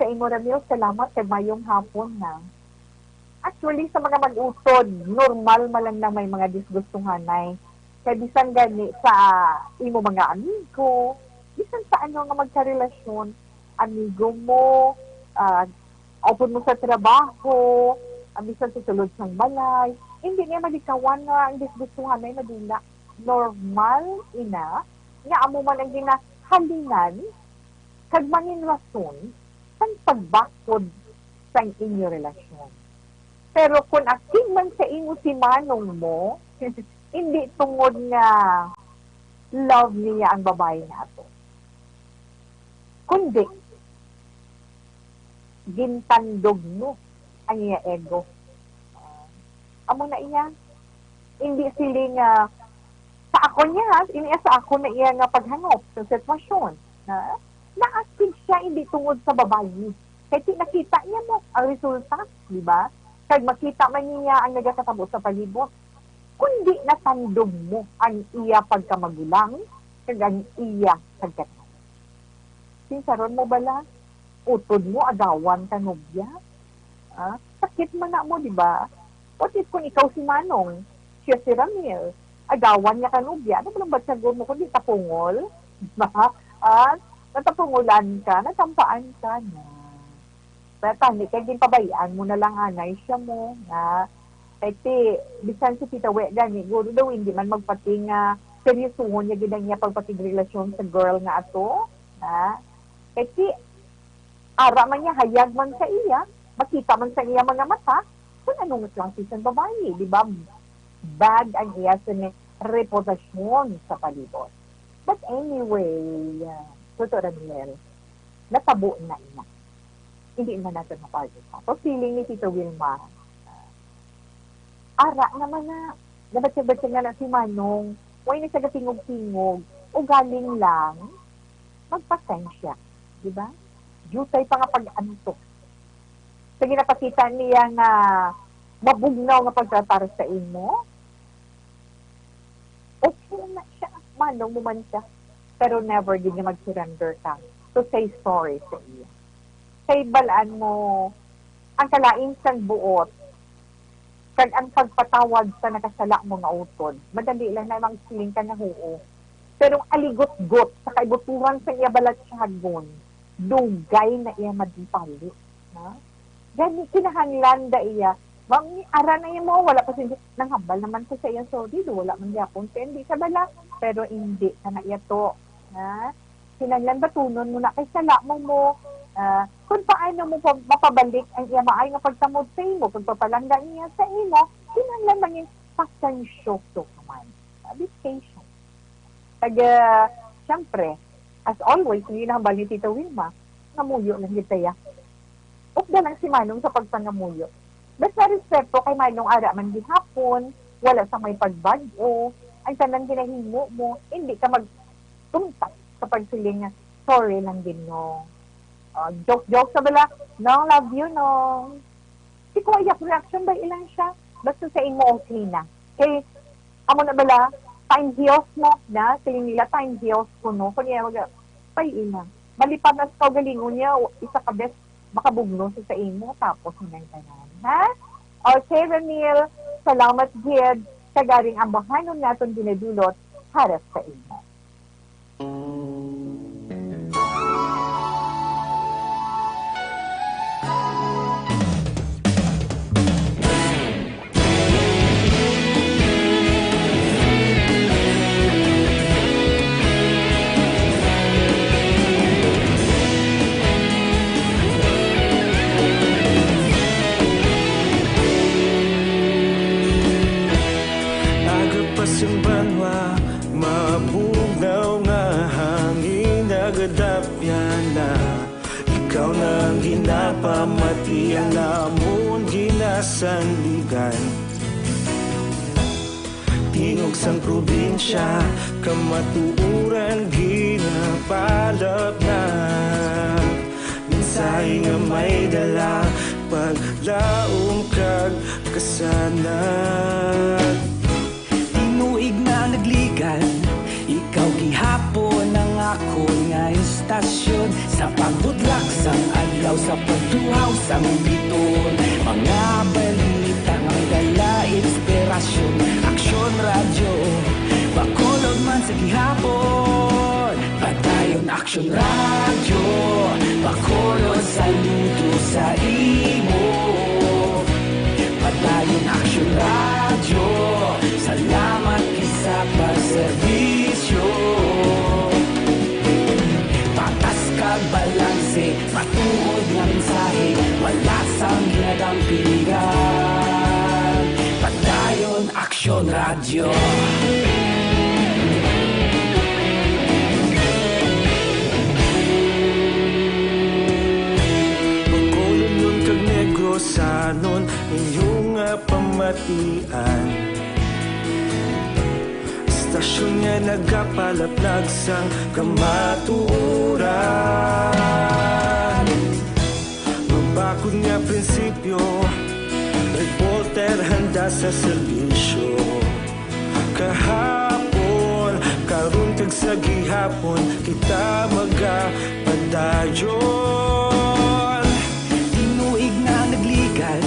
Sa imo, Ramil, salamat kag mayong hapon na. Actually, sa mga mag-utod, normal man lang na may mga disgustuhanay. Kay bisan gani sa imo mga amigo, bisan sa ano nga magkarelasyon, amigo mo, ah, upod mo sa trabaho, Ang bisan sa sulod sang balay, hindi niya malikawan nga ang gustuhanay madula. Normal ina nga amo man ang ginahalinan kag manginrason sang pagbakod sang inyo relasyon. Pero kung akig man sa imo si manong mo, hindi tungod nga love niya ang babayi nga ato, kundi gintandog mo ang iya ego. Ah, amo na iya. Hindi siling nga sa ako niya, ha? Ini sa ako na iya nga paghangop sa sitwasyon. Ha? Naakig siya hindi tungod sa babayi. Kay ti-, nakita niya mo ang resulta, di ba? Kag makita man niya ang nagakatabo sa palibot. Kundi natandog mo ang iya pagkamagulang kag ang iya pagkatawo. Sinsaron mo bala? Utod mo agawan ka nobya? Ah, sakit man na mo, di ba? What if kung ikaw si Manong, siya si Ramil, agawan niya ka nobya, ano ba nang batyagon mo kundi tapungol? Di ba? Ah, natapungulan ka, natampaan ka na. Pero tani, kay ginpabayaan mo na lang anay siya mo, nga, kay ti, bisan si Tita We gani, guro daw, hindi man magpati nga seryosohon niya gid ang iya pagpakigrelasyon sa girl nga ato, ha? Kay ti, ara man niya, hayag man sa iya, makita man sa iya mga mata, kung anong klase sang babayi, di ba? Bad ang iya sa ni-, reputasyon sa palibot. But anyway, uh, Tito Raniel, natabo na ina. Hindi na natin mapagod. So, feeling ni Tita Wilma, uh, ara naman na, nabatyag-batyag na na si Manong, way na siya gatingog-tingog, ugaling lang, magpasensya, di ba? Jutay pa nga pag-antos. Sa ginapakita niya nga mabugnaw nga pagtratar sa imo, okay na siya. Manong mo man siya. Pero never gid nga mag-surrender ka to say sorry sa iya. Kay balaan mo, ang kalain sang buot, kag ang pagpatawad sa nakasala mo nga utod, madali lang na mang siling ka nga huo. Pero ang aligot-got sa kaibuturan sa iya balatyagon, dugay na iya madipali. Ha? Gani, kinahanglan da iya. Ma'am, ni ara na iya mo, wala pa sindi. Nanghambal naman ko sa iya, sorry, do, wala man gyapon. Kaya hindi siya bala, pero hindi ka na iya to. Ha? Kinahanglan batunon mo na kay sala mo mo. Ah, kung paano mo pa, mapabalik ang iya maay nga pagtamod sa imo, pagpapalangga niya sa imo, kinahanglan mangin pasensyoso ka man. Ah, be patient. Kag, ah, siyempre, as always, ang ginahambal ni Tita Wilma, ngamuyo lang gid ta ya. Upda lang si Manong sa pagpangamuyo. Basta respeto kay Manong, ara man gihapon, wala sa may pagbag-o, ang tanan ginahimo mo, hindi ka magtumpak sa pagsiling nga, "Sorry lang, Ginoo." Ah, joke-joke sa bala, "Nong, love you, Nong." Si kuya, reaction ba ilang siya? Basta sa imo, okay na. Kay, amo na bala, time heals mo na, siling nila, time heals ko, no? Kunya, wag, pay ina. Malipad na sa kaugalingon niya, o isa ka best makabugno sa, sa imo, tapos ang tanan. Ha? Okay, Ramil, salamat gid. Kagaring ambahanon naton ginadulot para sa imo. Aga pa sing banwa, mabugnaw nga hangin nagadapyan na. Ikaw na ang ginapamati, ang amon ginasandigan. Tingog sang probinsya, kamatuoran ginapalapnat. Mensahe nga may dala, paglaom kag kasanag. Tinuig na nagligan, ikaw gihapon ang akon nga istasyon. Sa pagbudlak sang adlaw, sa pagtuhaw sang biton, mga balita nga may dala inspirasyon. Aksyon Radyo, Bacolod man sa gihapon. Padayon Aksyon Radyo, Bacolod, saludo sa imo. Radyo, salamat gid sa pagserbisyo. Patas kag balanse, matuod nga mensahe, wala sang ginadampigan. Padayon Aksyon Radyo. Bacolodnon kag Negrosanon, inyo nga pamatian. Istasyon nga nagapalaplag sang kamatuoran. Mabakod nga prinsipyo, reporter handa sa serbisyo. Kahapon, karon kag sa gihapon, kita magapadayon. Tinuig na nagligad,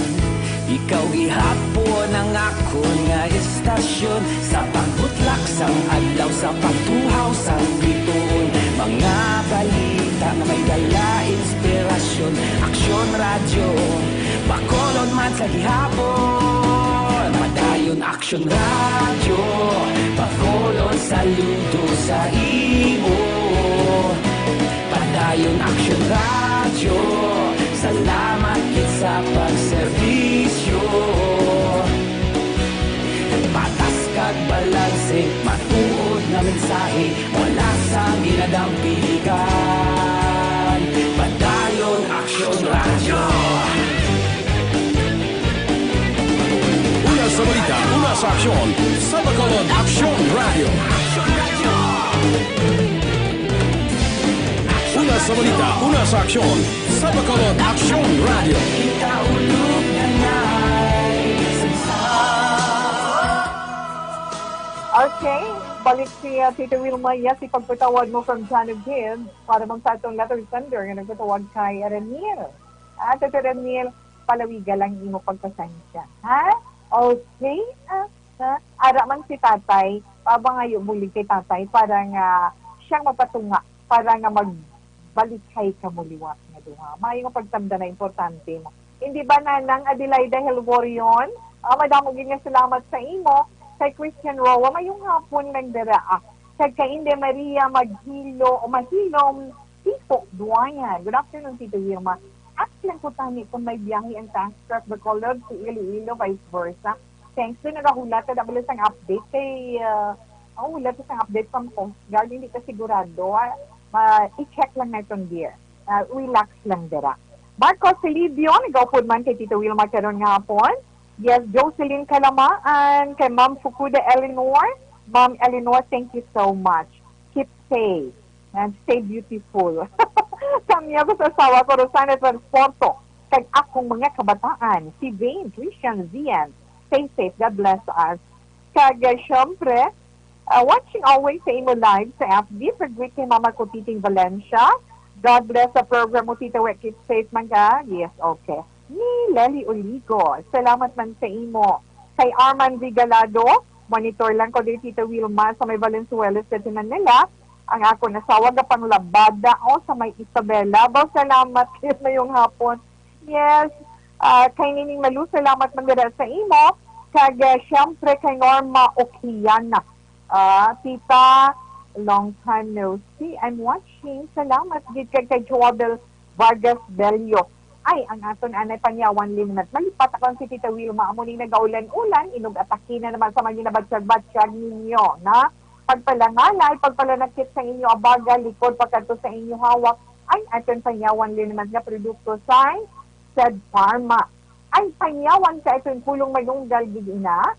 ikaw gihapon ang akon nga istasyon. Sa pagbutlak sang adlaw, sa pagtuhaw sang bituon, mga balita nga may dala inspirasyon. Aksyon Radyo, Bacolod man sa gihapon. Padayon Aksyon Radyo, Bacolod, saludo sa imo. Padayon Aksyon Radyo, salamat gid sa pagserbisyo. Patas kag balanse, matuod nga mensahe, wala sang ginadampigan. Padayon Aksyon Radyo. Una sa balita, una sa aksyon, sa Bacolod Aksyon Radyo. Una sa balita, una sa aksyon, sa Bacolod Aksyon Radyo. Okay, balik si uh, Tita Wilma. Yes, ipagpatawag mo from John again para man sa atong letter sender nga nagpatawag kay Reniel. Ah, Tita Reniel, palawiga lang imo pagpasensya. Ha? Okay? Ah, ha? Ara man si tatay, pabangayo bulig kay tatay para nga siyang mapatunga, para nga magbalikhay kamo liwat nga duha. Maayo nga pagtamda na importante mo. Hindi ba, Nanang Adelaida Helvorion? Ah, madamo gid nga salamat sa imo. Kay Christian Roa, mayong hapon lang dira. Ah, kag kay Inde Maria Maghilo o Mahilom Tito Duayan. Good afternoon, Tito Wilma. Ask lang ko tani kung may biyahe ang Task Force Bacolod to Iloilo, vice versa. Thanks din, nagahulat ka na bala sang update kay, uh, oh, hulat sang update from Coast Guard. Hindi ka sigurado. Ah, ma- i-check lang natin, dear. Uh, relax lang dira. Marcos Silibio, nagaupod man kay Tito Wilma karon nga hapon. Yes, Jocelyn Kalamaan, kay Ma'am Fukuda Eleanor. Ma'am Eleanor, thank you so much. Keep safe and stay beautiful. Kami ako sa asawa ko, Rosana Transporto, kag akong mga kabataan, si Vane, Christian, Zian. Stay safe. God bless us. Kag, uh, syempre, uh, watching always sa imo live sa F B, pag-greet kay Mama ko, Titing Valencia. God bless sa program mo, Tita Wek. Keep safe man ka. Yes, okay. Ni Lely Oligo, salamat man sa imo. Kay Arman Regalado, monitor lang ko diri, Tita Wilma, sa may Valenzuela City, Manila. Ang akon asawa gapanglabada o sa may Isabela. Baw, salamat kay mayong hapon. Yes. Ah, kay Nining Malu, salamat man dira sa imo. Kag, ah, siyempre kay Norma Okiana. Ah, Tita, long time no see. I'm watching. Salamat gid kag kay Joabel Vargas Bello. Ay, ang aton anay Panyawan Linmet. Malipat ako si Tita Wilma. Amo ning nagaulan-ulan, inug atake na naman sa mga ginabatyag-batyag ninyo, na pagpalangalay, pagpalanakit sa inyo abaga, likod pa kadto sa inyo hawak, ang aton Panyawan Linmet nga produkto sa Sed Pharma. Ang Panyawan kay aton pulong manunggal gid ina,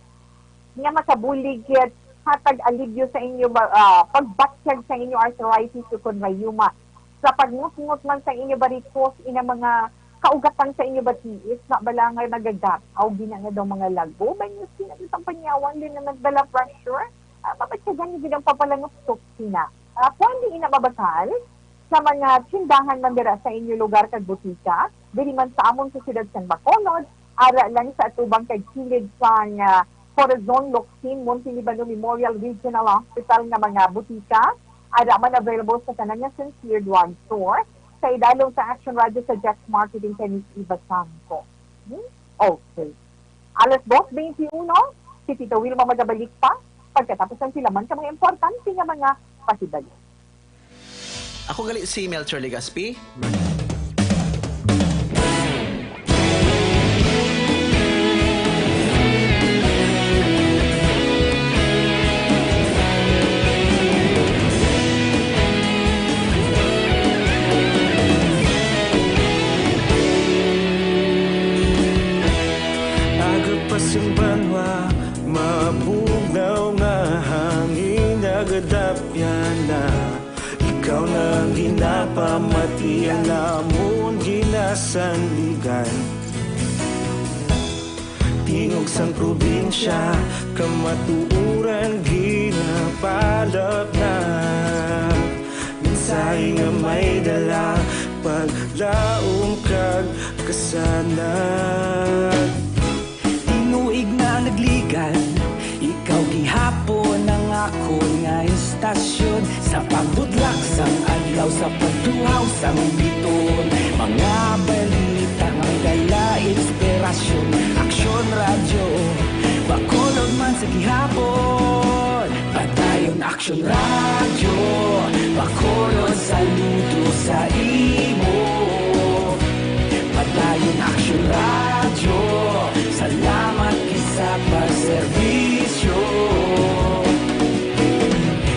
nga makabulig kit hatag alibyo sa inyo ba, ah, pagbatyag sa inyo arthritis ukon rayuma, sa pagngutngot man sa inyo varicose, ina mga kaugatan sa inyo batiis, na balangay magagataw gina nga daw mga lago, may nyo sina isang Panyawan din na nagdala pressure, ah, mabatyagan nyo gid ang papalangot toksina. Ah, pwede ina mabasal sa mga tindahan man dira sa inyo lugar kag butika, diri man sa amon sa siyudad sang Bacolod, ara lang sa atubang kag kilid sang, ah, Corazon Locsin Monte Libano Memorial Regional Hospital nga mga butika, ara man available sa tanan nga Sincere Drug Store, sa idalom sa Action Radio sa Jack's Marketing kay Miss Eva Sangco. Hmm? Okay. Alas dos beintiuno, si Tita Wilma magabalik pa pagkatapos sang pila man ka mga importante nga mga pahibalo. Ako gali si Melchor Legaspi. Aga pa sing banwa, mabugnaw nga hangin, nagadapyan na. Ikaw na ang ginapamati, ang namon ginasandigan. Tingog sang probinsya, kamatuoran ginapalapnag. Mensahe nga may dala, paglaom kag kasanag. Tinuig na nagligad, ikaw gihapon ang akon nga istasyon. Sa pagbudlak sang adlaw, sa pagtuhaw sang bituon, mga balita nga may dala inspirasyon. Aksyon Radyo, Bacolod man sa gihapon. Padayon Aksyon Radyo, Bacolod, saludo sa imo. Padayon Aksyon Radyo, salamat gid sa pagserbisyo.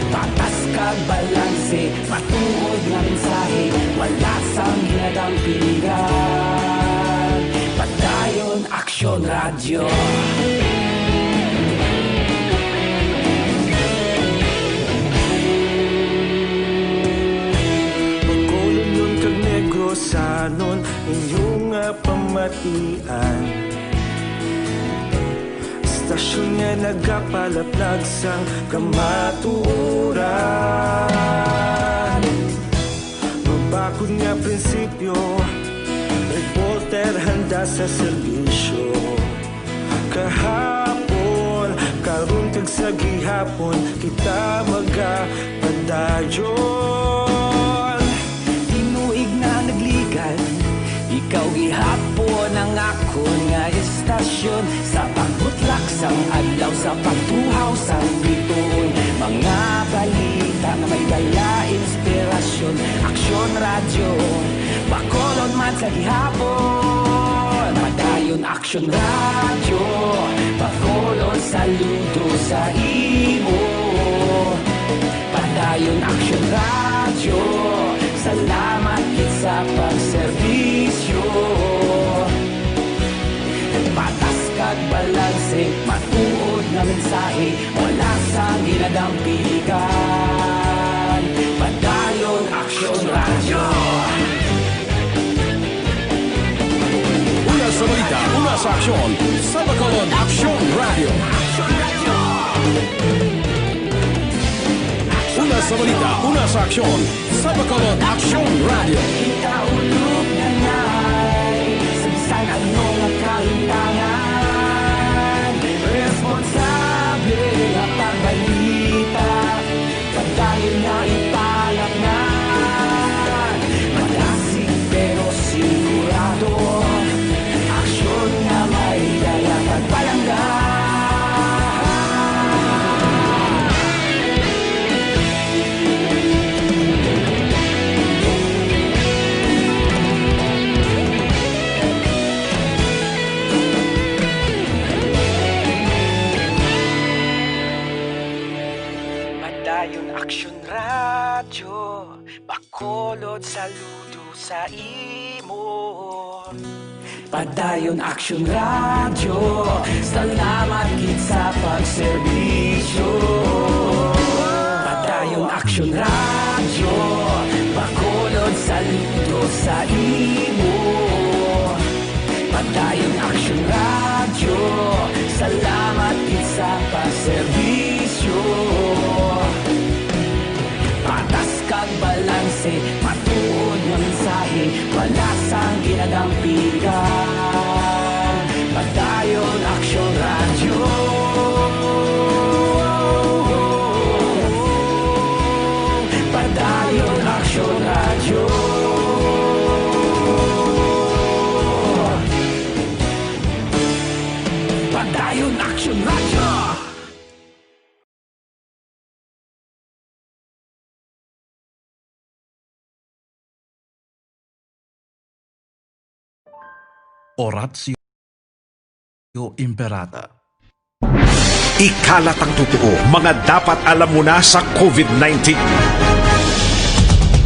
Patas kag balanse, matuod nga mensahe, wala sang ginadampigan. Padayon Aksyon Radyo. Bacolodnon kag Negrosanon, inyo nga pamatian. Istasyon nga nagapalaplag sang kamatuoran. Mabakod nga prinsipyo, reporter handa sa serbisyo. Kahapon, karon kag sa gihapon, kita magapadayon. Tinuig na nagligad, ikaw gihapon ang akon nga istasyon. Sa pagbutlak sang adlaw, sa pagtuhaw sang bituon, mga balita nga may dala inspirasyon. Aksyon Radyo, Bacolod man sa gihapon. Padayon Aksyon Radyo, Bacolod, saludo sa imo. Padayon Aksyon Radyo, salamat gid sa pagserbisyo. Patas kag balanse, matuod nga mensahe, wala sang ginadampigan. Padayon Aksyon Radyo. Una sa balita, una sa aksyon, sa Bacolod Aksyon Radyo. Una sa balita, una sa aksyon, sa Bacolod Aksyon Radyo. Kita ulog na nay, sa bisan ano nga kahitangan, responsable nga pagbalita. Padayon na ipalapngan, madasig pero sigurado. Aksyon nga may dala kag palangga. Padayon Aksyon Radyo, Bacolod, saludo sa imo. Padayon Aksyon Radyo, salamat gid sa pagserbisyo. Padayon Aksyon Radyo, Bacolod, saludo sa imo. Padayon Aksyon Radyo, salamat gid sa pagserbisyo. Patas kag balanse, matuod nga mensahe, wala sang ginadampigan. Padayon Aksyon Radyo. Padayon Aksyon Radyo. Oratio Imperata. Ikalat ang totoo, mga dapat alam mo na sa COVID nineteen.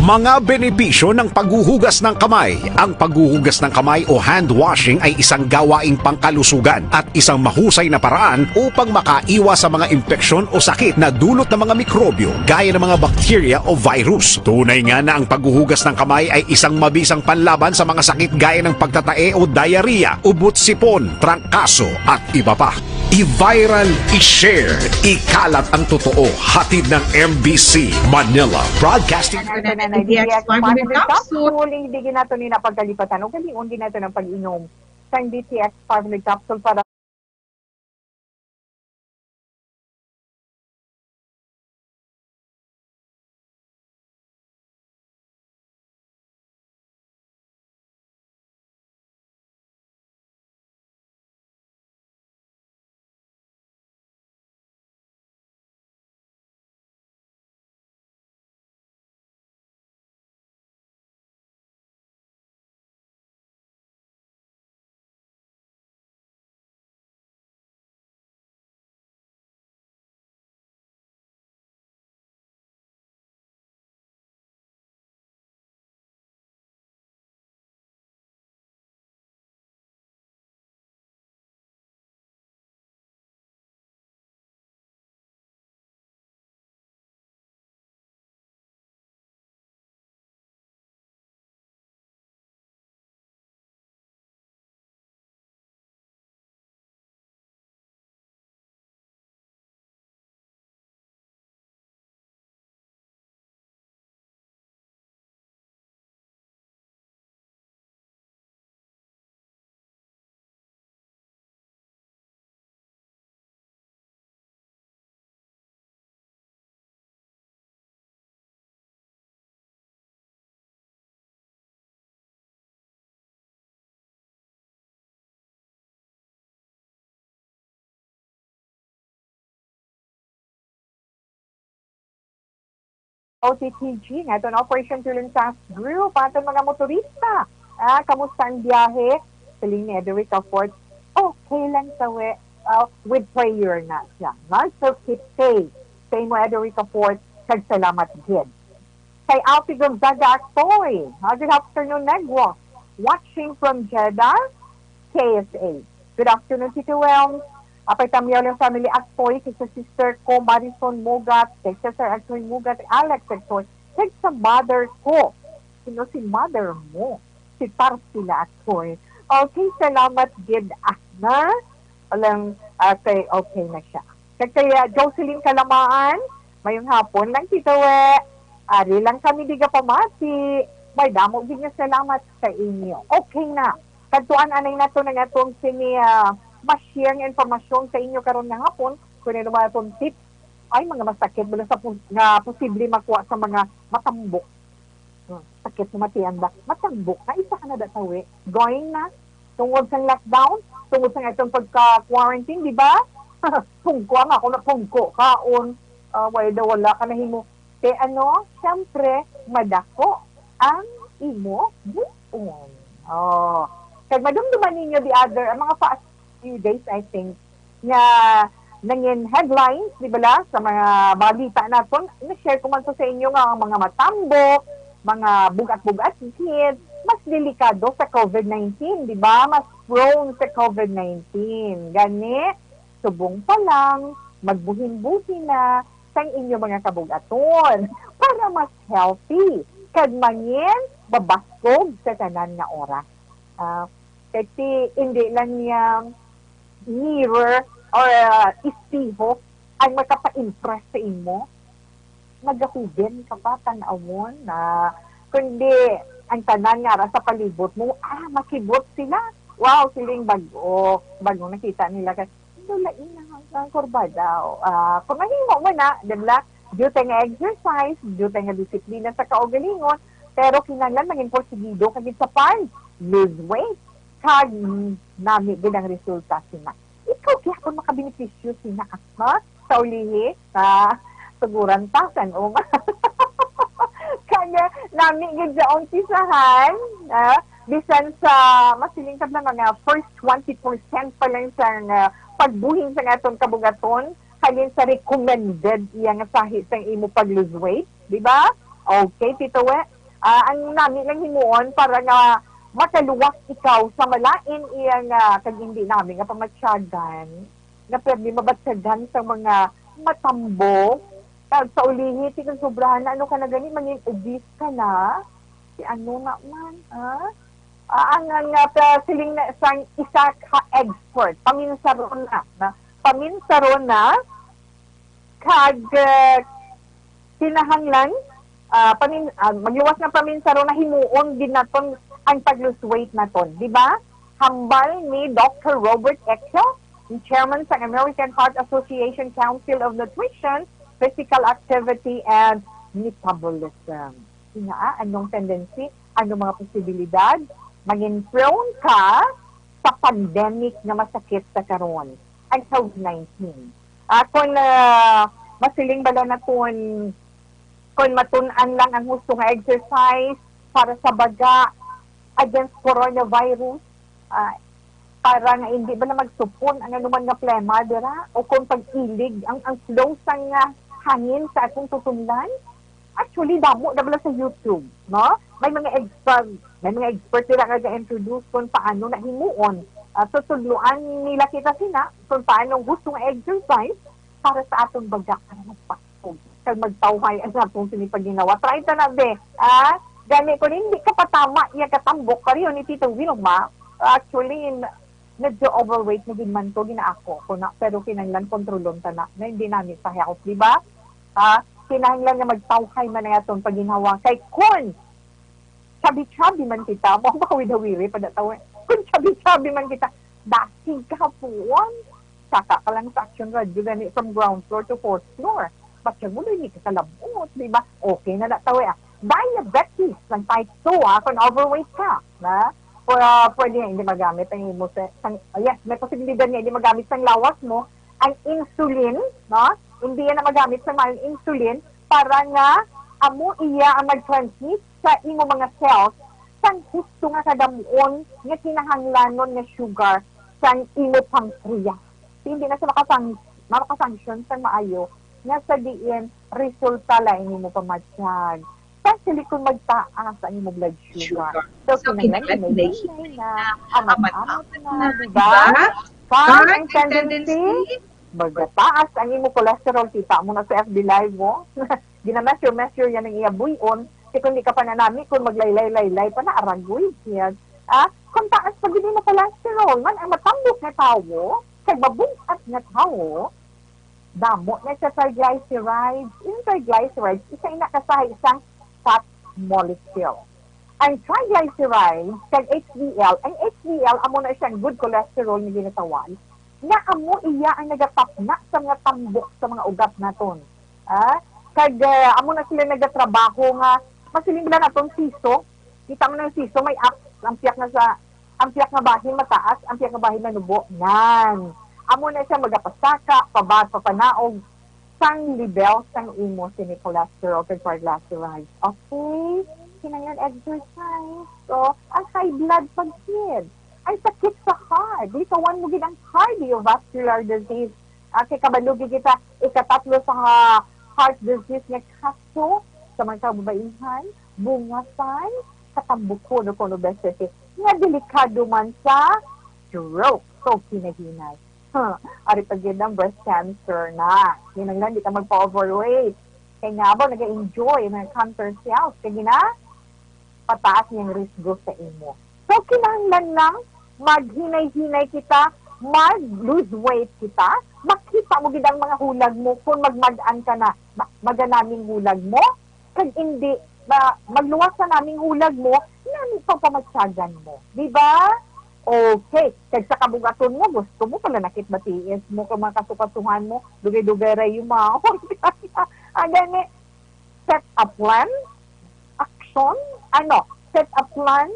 Mga benepisyo ng paghuhugas ng kamay. Ang paghuhugas ng kamay o hand washing ay isang gawaing pangkalusugan at isang mahusay na paraan upang makaiwas sa mga impeksyon o sakit na dulot ng mga mikrobyo gaya ng mga bakterya o virus. Tunay nga na ang paghuhugas ng kamay ay isang mabisang panlaban sa mga sakit gaya ng pagtatae o diarrhea, ubot-sipon, trangkaso, at iba pa. I-viral, i-share, ikalat ang totoo. Hatid ng M B C Manila Broadcasting. Ito na na, D T X five hundred capsule. Hindi gid nato ni napagkalipatan. Ugalion gid nato ng pag-inom sang D T X five hundred capsule para O T T G, nga itong Operation Tuloy Task Group, aton mga motorista. Ah, kamusta ang biyahe? Siling ni Ederica Fort, okay lang sa we, ah, with prayer na siya. No? So keep safe. Sa imo, Ederica Fort, kag salamat gid. Kay Alfie Gonzaga Actoy. Ah, good afternoon, Negros. Watching from Jeddah, K S A. Good afternoon, Tito Elms. Apay Tamyaw lang family Actoy, kay sa sister ko, Marison Mugat, kay Cesar Actoy Mugat, Alex Actoy, kay sa mother ko. Sino si mother mo? Si Tarsi na Actoy. Okay, salamat gid, ah, na. Alang, ah, kay, okay na siya. Kag kay, ah, Jocelyn Kalamaan, mayong hapon lang, Tito We. Ari lang kami di gapamati. May damo gid nga salamat sa inyo. Okay na. Kadtuan anay nato nang atong sini, ah, ma-share nga impormasyon sa inyo karon nga hapon. Kung ano man atong tips, ay, mga masakit bala sa pos-, nga posible makuha sa mga matambok. Hmm, sakit mo matian ba? Matambok na isa ka na da tawi. Going na. Tungod sa lockdown, tungod sa atong pagka-quarantine, di ba? Pungko ang ako na pungko. Kaon, ah, wala daw, wala ka nahimo. Te ano, siyempre, madako ang imo buon. Oh. Kag madumduman ninyo the other, ang mga past few days, I think, nga nangin headlines, di ba la, sa mga balita naton, na-share ko man to sa inyo nga ang mga matambok, mga bugat-bugat kids, mas delikado sa COVID nineteen, di ba? Mas prone sa COVID nineteen. Gani, subong pa lang, magbuhin-buhin na sang inyo mga kabugaton para mas healthy kag mangin mabaskog sa tanan nga oras. Ah, kay ti, hindi lang niya mirror or, ah, espeho ang makapa-impress sa imo. Magahugen ka pa tan-awon na, kundi ang tanan nga ara sa palibot mo, ah, makibot sila. Wow, siling bag-o, bag-o nakita nila kay, "Ano, lain na ang, ang kurba daw." Ah, kung mahimo mo na, di ba? Due nga exercise, due nga disiplina sa kaugalingon, pero kinahanglan maging porsigido kag sa pan, lose weight, kag, mm, nami gid ang resulta sina. It ikaw gyapon makabenepisyo sina, ha? Sa ulihi, sa suguran ta, san-o man. Kaya, nami gid sa umpisahan, ah, bisan sa masiling ka na mga first twenty percent pa lang sa, ah, pagbuhin sa aton kabugaton, halin sa recommended iya nga sahi sang imo pag-lose weight, di ba? Okay, Tito We. Ah, ang nami lang himuon para nga makaluwas ikaw sa malain iya nga, kag hindi nami nga pamatyagan, nga pwede mabatyagan sa mga matambok, kag sa ulihi, ti kung sobrahan na, ano ka na gani, mangin obese ka na. Si ano na man, ha? Ah, ang, ang, ah, pa-, siling na sang isa ka expert, paminsarona, na, paminsarona, kag, ah, kinahanglan, ah, pamin-, ah, magluwas nga paminsarona, himuon gid naton ang pag-lose weight naton, di ba? Hambal ni Doctor Robert Echo, ang chairman sa American Heart Association Council of Nutrition, Physical Activity, and Metabolism. Nga, anong tendency, anong mga posibilidad, mangin prone ka sa pandemic nga masakit sa karon, ang COVID nineteen. Ah, kung, ah, masiling bala naton, kung matun-an lang ang husto nga exercise para sa baga against coronavirus, ah, para nga hindi bala magsupon ang anuman nga plema dira, o kung pag-ilig ang, ang flow sang, ah, hangin sa atong tutunlan. Actually, damo na bala sa YouTube, no? May mga expert, may mga expert dira nga ga-introduce kung paano na himuon. Ah, tutudloan nila kita sina kung paano gusto nga exercise para sa aton baga, para magpakog kag magtawhay ang atong sini pagginawa. Try ta na, be. Ah, gani, kung hindi ka patama iya katambok, pareho ni Tita Wilma, actually, in, medyo overweight na gid man to, ginaako ko na, pero kinahanglan kontrolon ta na, na hindi nami sa health, di ba? Ah, kinahanglan nga magtawhay man ang atong paginhawa. Kay kun chubby-chubby man kita, mo ang pawid-hawiri pa dataw. Kun chubby-chubby man kita, dasig ka hapon. Saka ka lang sa Action Radio gani from ground floor to fourth floor. Ba't siya mo, hindi ka kalabot, di ba? Okay na na tawi, ah. Diabetes ng type two, ah, kung overweight ka, na? Pw-, pwede nga hindi magamit ang imo sa, sang, ah, yes, may posibilidad nga hindi magamit sang lawas mo ang insulin, no? Hindi yan na magamit sa mga insulin para nga amo iya ang mag-transmit sa imo mga cells sang husto nga kadam-on nga kinahanglanon nga sugar sang imo pancreas. Hindi na siya makasang-, makafunction sang maayo nga sa diin resulta lang imo pamatyag. Especially kung magtaas ang imo blood sugar. Sugar. So, So, kinahanglan kinahanglan may may hinay na, amat-amat na, di ba? Card and tendency, magtaas ang imo cholesterol. Kita mo na sa F B Live mo. Gina-measure-measure yan ang iya buyon. Kay kung di ka pa nanami, kung maglaylay-laylay pa na, aragoy yan. Ah, kung taas pa gid imo cholesterol, man ang matambok nga tawo, kag mabug-at nga tawo, damo na sa triglycerides. In triglycerides, isa ina ka sahi sang fat molecule. Ang triglycerides kag H D L, ang H D L amo na siyang good cholesterol nga ginatawag, nga amo iya ang nagatapna sa mga tambok sa mga ugat naton. Ah, kag, ah, amo na sila nagatrabaho nga masiling na naton siso. Kita mo na ang siso, may up, ang piyak nga sa, ang piyak nga bahin mataas, ang piyak nga bahin manubo. Nan. Amo na siya magapasaka, pabas, papanaog sang level sang imo sini cholesterol kag triglycerides. Okay? Kinahanglan exercise. So, ang high blood pag-, ang sakit sa heart. Likawan mo gid ang cardiovascular disease. Ah, kay kabalo gid kita, ikatatlo sa ha-, heart disease nga kaso sa mga kababaihan, bungasan, katambukhon o kon obesity, nga delikado man sa stroke. So, hinahinay. Huh, ari pa gid ang breast cancer na. Kinahanglan di ka magpa-overweight. Kay nga ba, nag-enjoy ang mga cancer cells. Kay gina, pataas niyang risgo sa imo. So, kinahanglan lang maghinay-hinay kita, mag-lose weight kita, makita mo gid ang mga hulag mo kung magmad-an ka na, ma-, maganaming hulag mo, kag hindi, ma-, magluwas sa naming hulag mo, nami pagpamatyagan mo. Di ba? Okay. Kag sa kabugaton mo, gusto mo pala nakit batiis mo kung mga kasukasuhan mo, dugay-dugay ra yung mga ang gani, set a plan, action, ano, set a plan,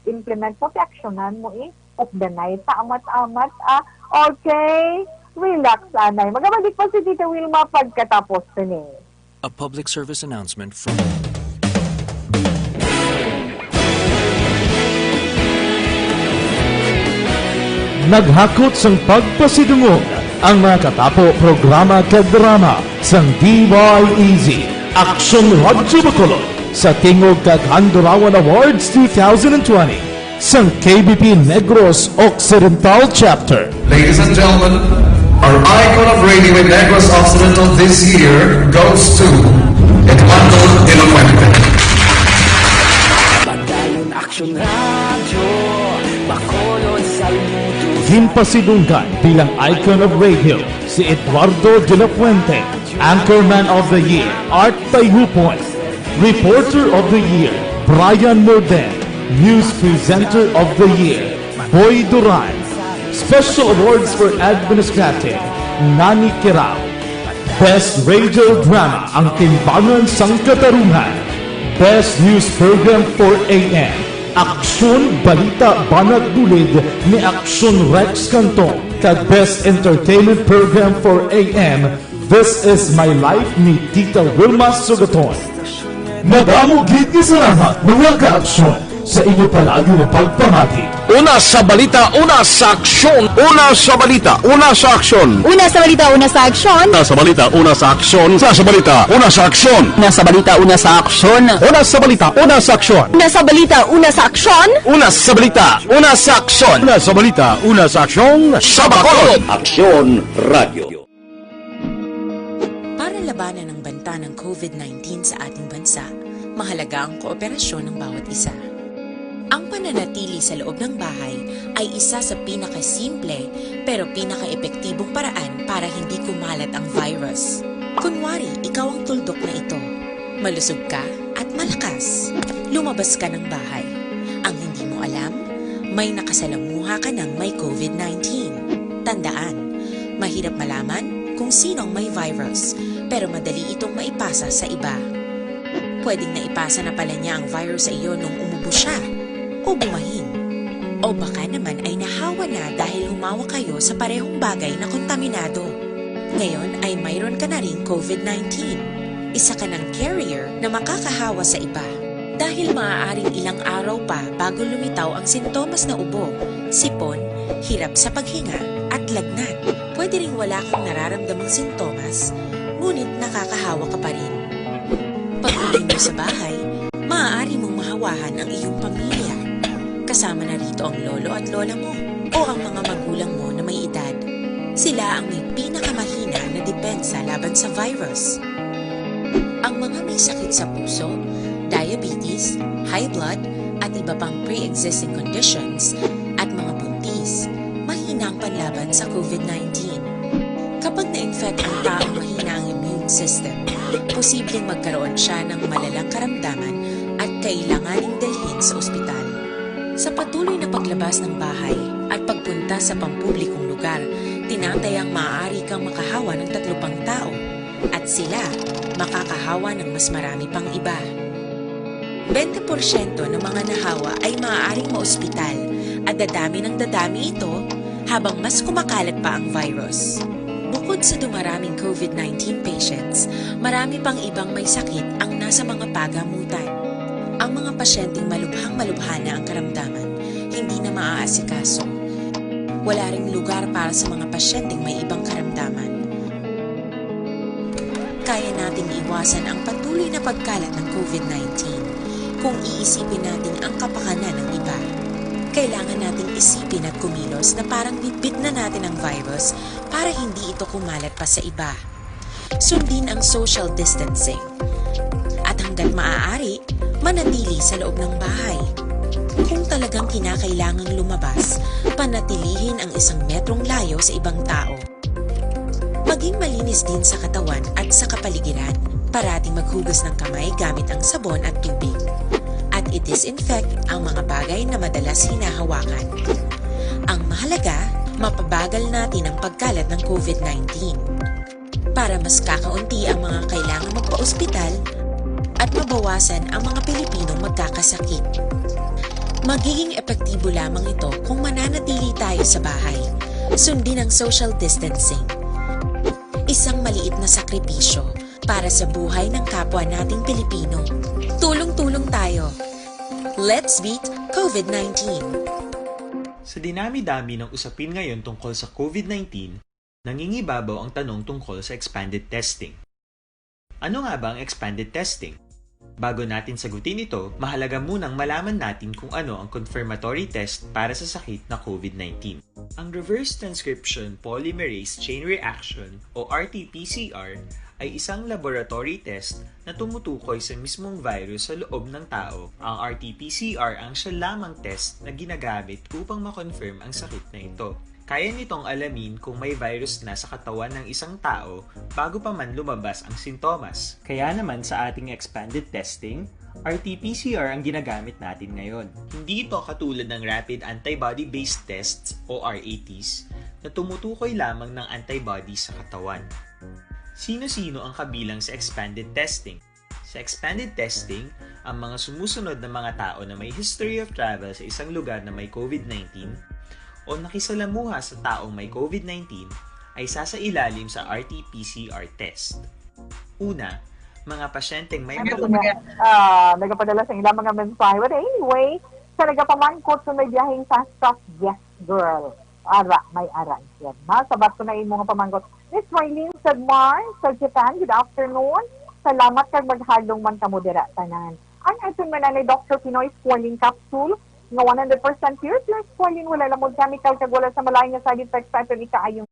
implement mo, ti aksyonan mo eh. Danay, tama, tama, ah. Okay, relax, anay. Magabalik pa si Tita Wilma pagkatapos sini. A public service announcement from Naghakot sang pagpasidungog ang mga katapo programa kag drama sang D Y E Z, Aksyon Radyo Bacolod, sa tingog kag Handurawan Awards two thousand twenty, sang K B P Negros Occidental Chapter. Ladies and gentlemen, our icon of radio in Negros Occidental this year goes to Eduardo de la Fuente. Padayon Aksyon Radyo, Bacolod sa Luto. Ginpasidunggan bilang icon of radio si Eduardo de la Fuente, Anchorman of the Year, Art Tayupon, Reporter of the Year, Brian Morden, News Presenter of the Year, Boy Duran, Special Awards for Administrative, Nani Kirao, Best Radio Drama, Ang Timbangan sang Katarungan, Best News Program for A M, Aksyon Balita Banat Bulid ni Aksyon Rex Cantong, kag Best Entertainment Program for A M, This Is My Life ni Tita Wilma Sugaton. Madamo gid nga salamat, mga ka-aksyon, sa inyo palagi nga pagpamati. Una sa balita, una sa aksyon. Una sa balita, una sa aksyon. Una sa balita, una sa aksyon. Una sa balita, una sa aksyon. Una sa balita, una sa aksyon. Una sa balita, una sa aksyon. Una sa balita, una sa aksyon. Una sa balita, una sa aksyon. Una sa balita, una sa aksyon. Una sa balita, una sa aksyon. Sa Bacolod. Aksyon Radio. Para labanan ang banta ng COVID nineteen sa ating bansa, mahalaga ang kooperasyon ng bawat isa. Ang pananatili sa loob ng bahay ay isa sa pinakasimple pero pinakaepektibong paraan para hindi kumalat ang virus. Kunwari, ikaw ang tuldok na ito. Malusog ka at malakas. Lumabas ka ng bahay. Ang hindi mo alam, may nakasalamuha ka ng may COVID nineteen. Tandaan, mahirap malaman kung sino ang may virus, pero madali itong maipasa sa iba. Pwedeng naipasa na pala niya ang virus sa iyo nung umubo siya o bumahin. O baka naman ay nahawa na dahil humawa kayo sa parehong bagay na kontaminado. Ngayon ay mayroon ka na ring COVID nineteen. Isa ka ng carrier na makakahawa sa iba. Dahil maaaring ilang araw pa bago lumitaw ang sintomas na ubo, sipon, hirap sa paghinga, at lagnat. Pwede ring wala kang nararamdamang sintomas, ngunit nakakahawa ka pa rin. Pag-uwi mo sa bahay, maaari mong mahawahan ang iyong pamilya. Kasama na rito ang lolo at lola mo o ang mga magulang mo na may edad. Sila ang may pinakamahina na depensa laban sa virus. Ang mga may sakit sa puso, diabetes, high blood, at iba pang pre-existing conditions, at mga buntis, mahina ang panlaban sa COVID nineteen. Kapag na-infect ang taong mahina ang immune system, posibleng magkaroon siya ng malalang karamdaman at kailanganing dalhin sa ospital. Sa patuloy na paglabas ng bahay at pagpunta sa pampublikong lugar, tinatayang maaari kang makahawa ng tatlo pang tao at sila makakahawa ng mas marami pang iba. Bente porsyento ng mga nahawa ay maaaring maospital at dadami ng dadami ito habang mas kumakalat pa ang virus. Bukod sa dumaraming COVID nineteen patients, marami pang ibang may sakit ang nasa mga pagamutan. Ang mga pasyenteng malubhang-malubha na ang karamdaman, hindi na maaasikaso. Wala ring lugar para sa mga pasyenteng may ibang karamdaman. Kaya nating iwasan ang patuloy na pagkalat ng COVID nineteen kung iisipin natin ang kapakanan ng iba. Kailangan nating isipin at kumilos na parang bitbit na natin ang virus para hindi ito kumalat pa sa iba. Sundin ang social distancing. At hanggat maaari, manatili sa loob ng bahay. Kung talagang kinakailangang lumabas, panatilihin ang isang metrong layo sa ibang tao. Maging malinis din sa katawan at sa kapaligiran. Parating maghugas ng kamay gamit ang sabon at tubig. At i-disinfect ang mga bagay na madalas hinahawakan. Ang mahalaga, mapabagal natin ang pagkalat ng COVID nineteen. Para mas kakaunti ang mga kailangang magpa-ospital at mabawasan ang mga Pilipinong magkakasakit. Magiging epektibo lamang ito kung mananatili tayo sa bahay. Sundin ang social distancing. Isang maliit na sakripisyo para sa buhay ng kapwa nating Pilipino. Tulong-tulong tayo. Let's beat COVID nineteen. Sa dinami-dami ng usapin ngayon tungkol sa COVID nineteen, nangingibabaw ang tanong tungkol sa expanded testing. Ano nga ba ang expanded testing? Bago natin sagutin ito, mahalaga munang malaman natin kung ano ang confirmatory test para sa sakit na COVID nineteen. Ang reverse transcription polymerase chain reaction o R T P C R ay isang laboratory test na tumutukoy sa mismong virus sa loob ng tao. Ang R T P C R ang siya lamang test na ginagamit upang ma-confirm ang sakit na ito. Kaya nitong alamin kung may virus na sa katawan ng isang tao bago pa man lumabas ang sintomas. Kaya naman sa ating expanded testing, R T P C R ang ginagamit natin ngayon. Hindi ito katulad ng rapid antibody-based tests o R A Ts na tumutukoy lamang ng antibody sa katawan. Sino-sino ang kabilang sa expanded testing? Sa expanded testing, ang mga sumusunod na mga tao na may history of travel sa isang lugar na may COVID nineteen o nakisalamuha sa taong may COVID nineteen ay sasailalim sa R T P C R test. Una, mga pasyenteng may Ano ko mga na, ah, nagapadala sa ilang mga mensahe. But anyway, sa nagapamangkot kung may biyaheng sa stock, yes, girl. Ara, may ara, yes. Masabat ko na imo nga pamangkot. Miss Marlene Sagmar sa Japan, good afternoon. Salamat kag maghalong man kamo dira tanan. Ang aton mananay Doctor Pinoy Squalene Capsule nga one hundred percent pure, pure squalene, wala lamang chemical kag wala sa malain nga side effects sa aton ikaayong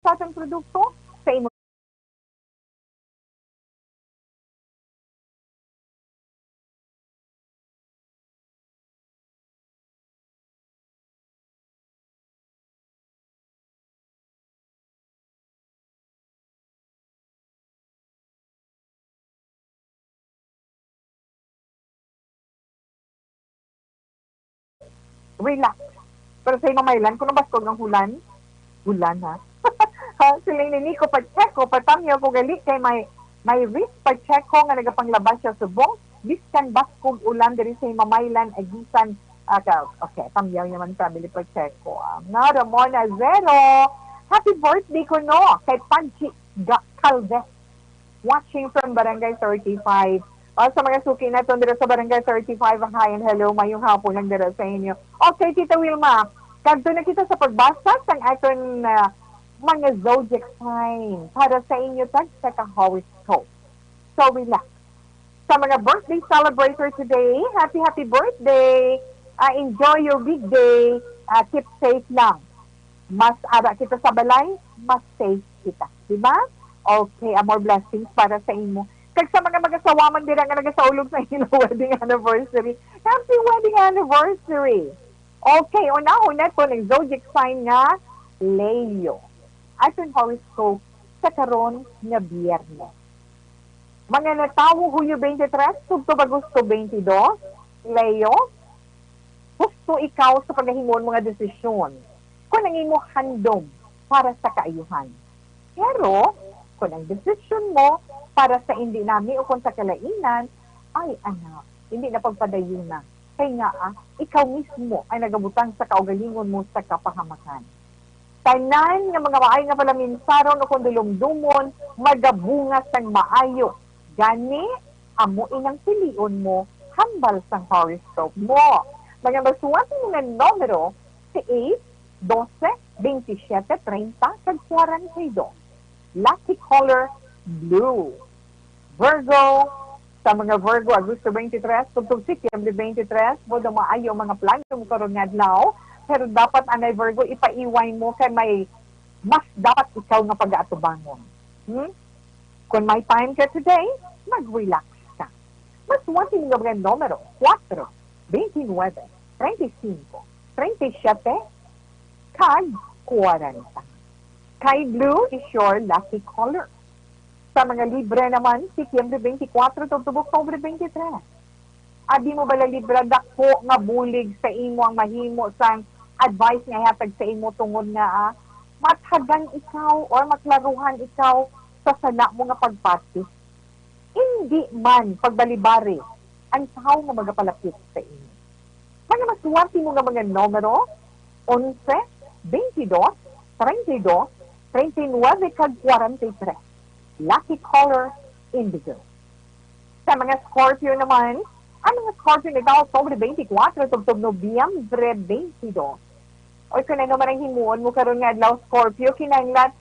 Sa atong produkto, sa imo Relax. Pero sa imong mahilan, kuno baskog ang hulan? Hulan, ha? Ha, siling ni Nico Pacheco, "Patamyaw ko gali kay may, may Riz Pacheco nga nagapanglaba siya subong, biskan baskog ulan diri sa Himamaylan, agisan," ah, ka, okay, tamyaw niya man family Pacheco. Ah, nga Ramona Zero, happy birthday ko, no, kay Panchi Ga-, Calves. Watching from Barangay thirty-five. O, sa mga suki naton dira sa Barangay thirty-five, hi and hello, mayong hapon lang dira sa inyo. Okay, Tita Wilma, kadto na kita sa pagbasa sang aton, ah, mga zodiac sign para sa inyo tagsa ka horoscope. So, relax. Sa mga birthday celebrator today, happy, happy birthday! Ah, enjoy your big day. Ah, keep safe lang. Mas ara kita sa balay, mas safe kita. Di ba? Okay, ah, more blessings para sa imo. Kag sa mga mag-asawa man dira nga nagasaulog sa ilang wedding anniversary, happy wedding anniversary! Okay, unahon naton ang zodiac sign nga Leo. Aton horoscope sa karon nga Biyernes. Mga natawo Hunyo twenty-three, tubtob Agosto twenty-two, Leo, husto ikaw sa pagahimo mga desisyon kon ang imo handom para sa kaayuhan. Pero, kon ang desisyon mo para sa indi nami o kon sa kalainan, ay, anak, hindi na pagpadayuna. Kay nga, ah, ikaw mismo ang nagabutang sa kaugalingon mo sa kapahamakan. Tanan nga mga maay nga palaminsaron o kon dulomdomon, magabunga sang maayo. Gani, amo inang pilion mo, hambal sang horoscope mo. Mga masuwat mo nga numero, si eight, doce, veintisiete, treinta, kag forty-two. Lucky color, blue. Virgo, Sa mga Virgo, Agosto twenty-three, tubtob Setyembre twenty-three, pwede maayo ang mga plano mo karon nga adlaw, pero dapat anay, Virgo, ipaiway mo kay may mas dapat ikaw nga pag-atubangon. Hmm? Kung may time ka today, mag-relax ka. Mas wanting nga mga numero, four, twenty-nine, treinta y cinco, treinta y siete, kag kwarenta. Kay blue is your lucky color. Sa mga Libra naman, Setyembre twenty-four tubtob Oktubre twenty-three. Abi mo bala, Libra, dako nga bulig sa imo ang mahimo sang advice nga ihatag sa imo tungod nga, ah, mathagan ikaw or maklaruhan ikaw sa sala mo nga pagpati. Indi man pagbalibari ang tawo nga magapalapit sa imo. Mga maswerte mo nga mga numero, onse, twenty-dos, treinta y dos, treinta y nuebe, kag kwarenta y tres. Lucky color, indigo. Sa mga Scorpio naman, ang mga Scorpio nagdaot Oktubre twenty-four tubtob Nobyembre twenty-two. Oy, kung ano man ang himuon mo karon nga adlaw, Scorpio, kinahanglan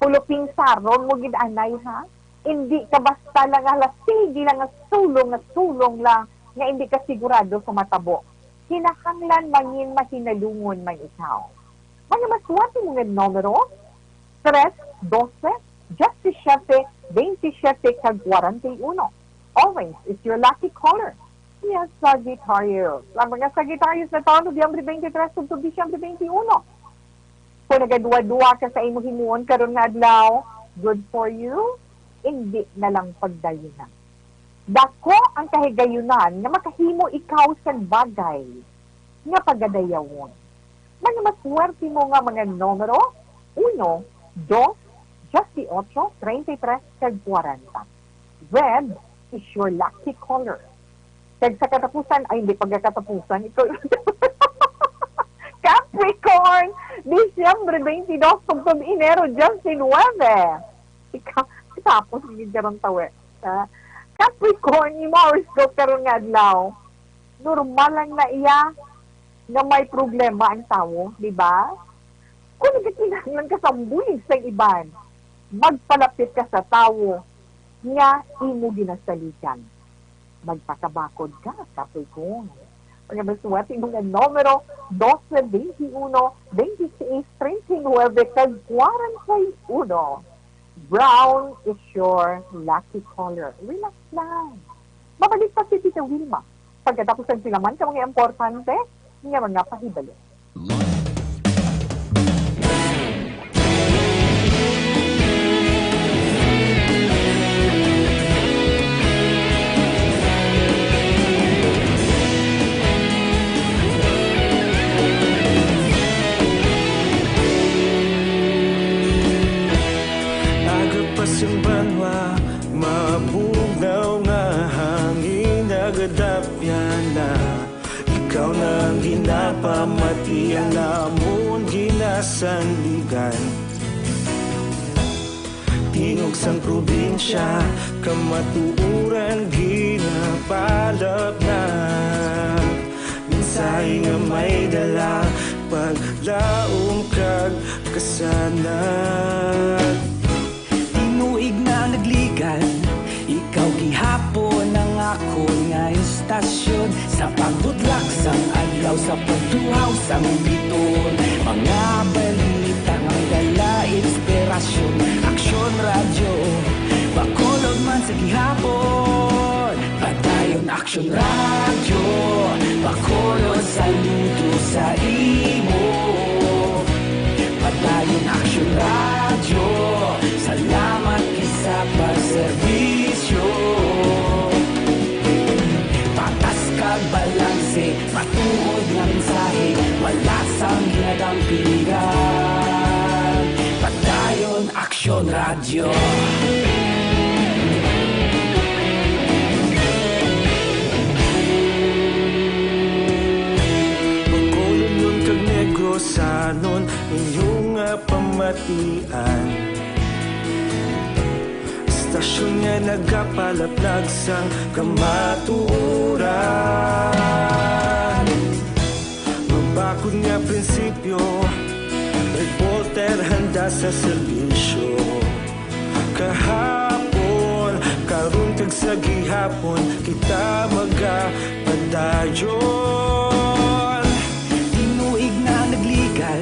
pulupingsaron mo gid anay, ha? Hindi ka basta lang nga, hala, sige lang nga sulong, nga sulong lang, nga hindi ka sigurado sa matabo. Kinahanglan mangin mahinalungon man ikaw. Mga maswerte mo nga numero, tres, dose, diyesisiyete, bentisiete, kag kwarenta y uno. Orange is your lucky color. Yes, Sagittarius. Ang mga Sagittarius na taon, Nobyembre twenty-three tubtob Disyembre twenty-uno. Kung nagaduwa-duwa ka sa imong himuon karon nga adlaw, good for you. Indi na lang pagdayuna. Dako ang kahigayunan nga makahimo ikaw sang bagay nga pagadayawon. Mga maswerte mo nga mga numero, uno, dos, diyesyocho, treinta y tres, kag kwarenta. Red is your lucky color. Kag sa katapusan, ay, hindi pagkakatapusan, ito Capricorn, Disyembre twenty-dos, tubtob Enero diyesnuebe. Ika-, tapos, hindi ka ron tawi. Ha? Capricorn, imo horoscope karon nga adlaw. Normal lang na iya nga may problema ang tawo, di ba? Kung nagakinahanglan ka sa bulig sa iban, magpalapit ka sa tawo nga imo ginasaligan. Magpakabakod ka, Capricorn. Mga maswerte mo nga numero, dose, twenty-uno, twenty-six, treinta y nuebe, kag kwarenta y uno. Brown is your lucky color. Relax lang. Mabalik pa si Tita Wilma pagkatapos ang sila man ka mga importante nga mga pahibalo. Aga pa sing banwa, mabugnaw nga hangin, nagadapyan na. Ikaw na ang ginapamati, ang amon ginasandigan. Tingog sang probinsya, kamatuoran ginapalapnat. Mensahe nga may dala, paglaom kag kasanag. Tinuig na nagligan, ikaw gihapon ang akon nga istasyon. Sa pagbudlak sang adlaw, sa pagtuhaw sang biton, mga balita nga may dala inspirasyon. Aksyon Radyo, Bacolod man sa gihapon. Padayon Aksyon Radyo, Bacolod, saludo sa imo. Padayon Aksyon Radyo, salamat gid sa pagserbisyo. Patas kag balanse, matuod nga mensahe, wala sang ginadampigan. Padayon Aksyon Radyo. Bacolodnon kag Negrosanon, inyo nga pamatian. Istasyon nga nagapalaplag sang kamatuoran. Mabakod nga prinsipyo, reporter handa sa serbisyo. Kahapon, karon, Sa gihapon kita magapadayon. Tinuig na nagligan,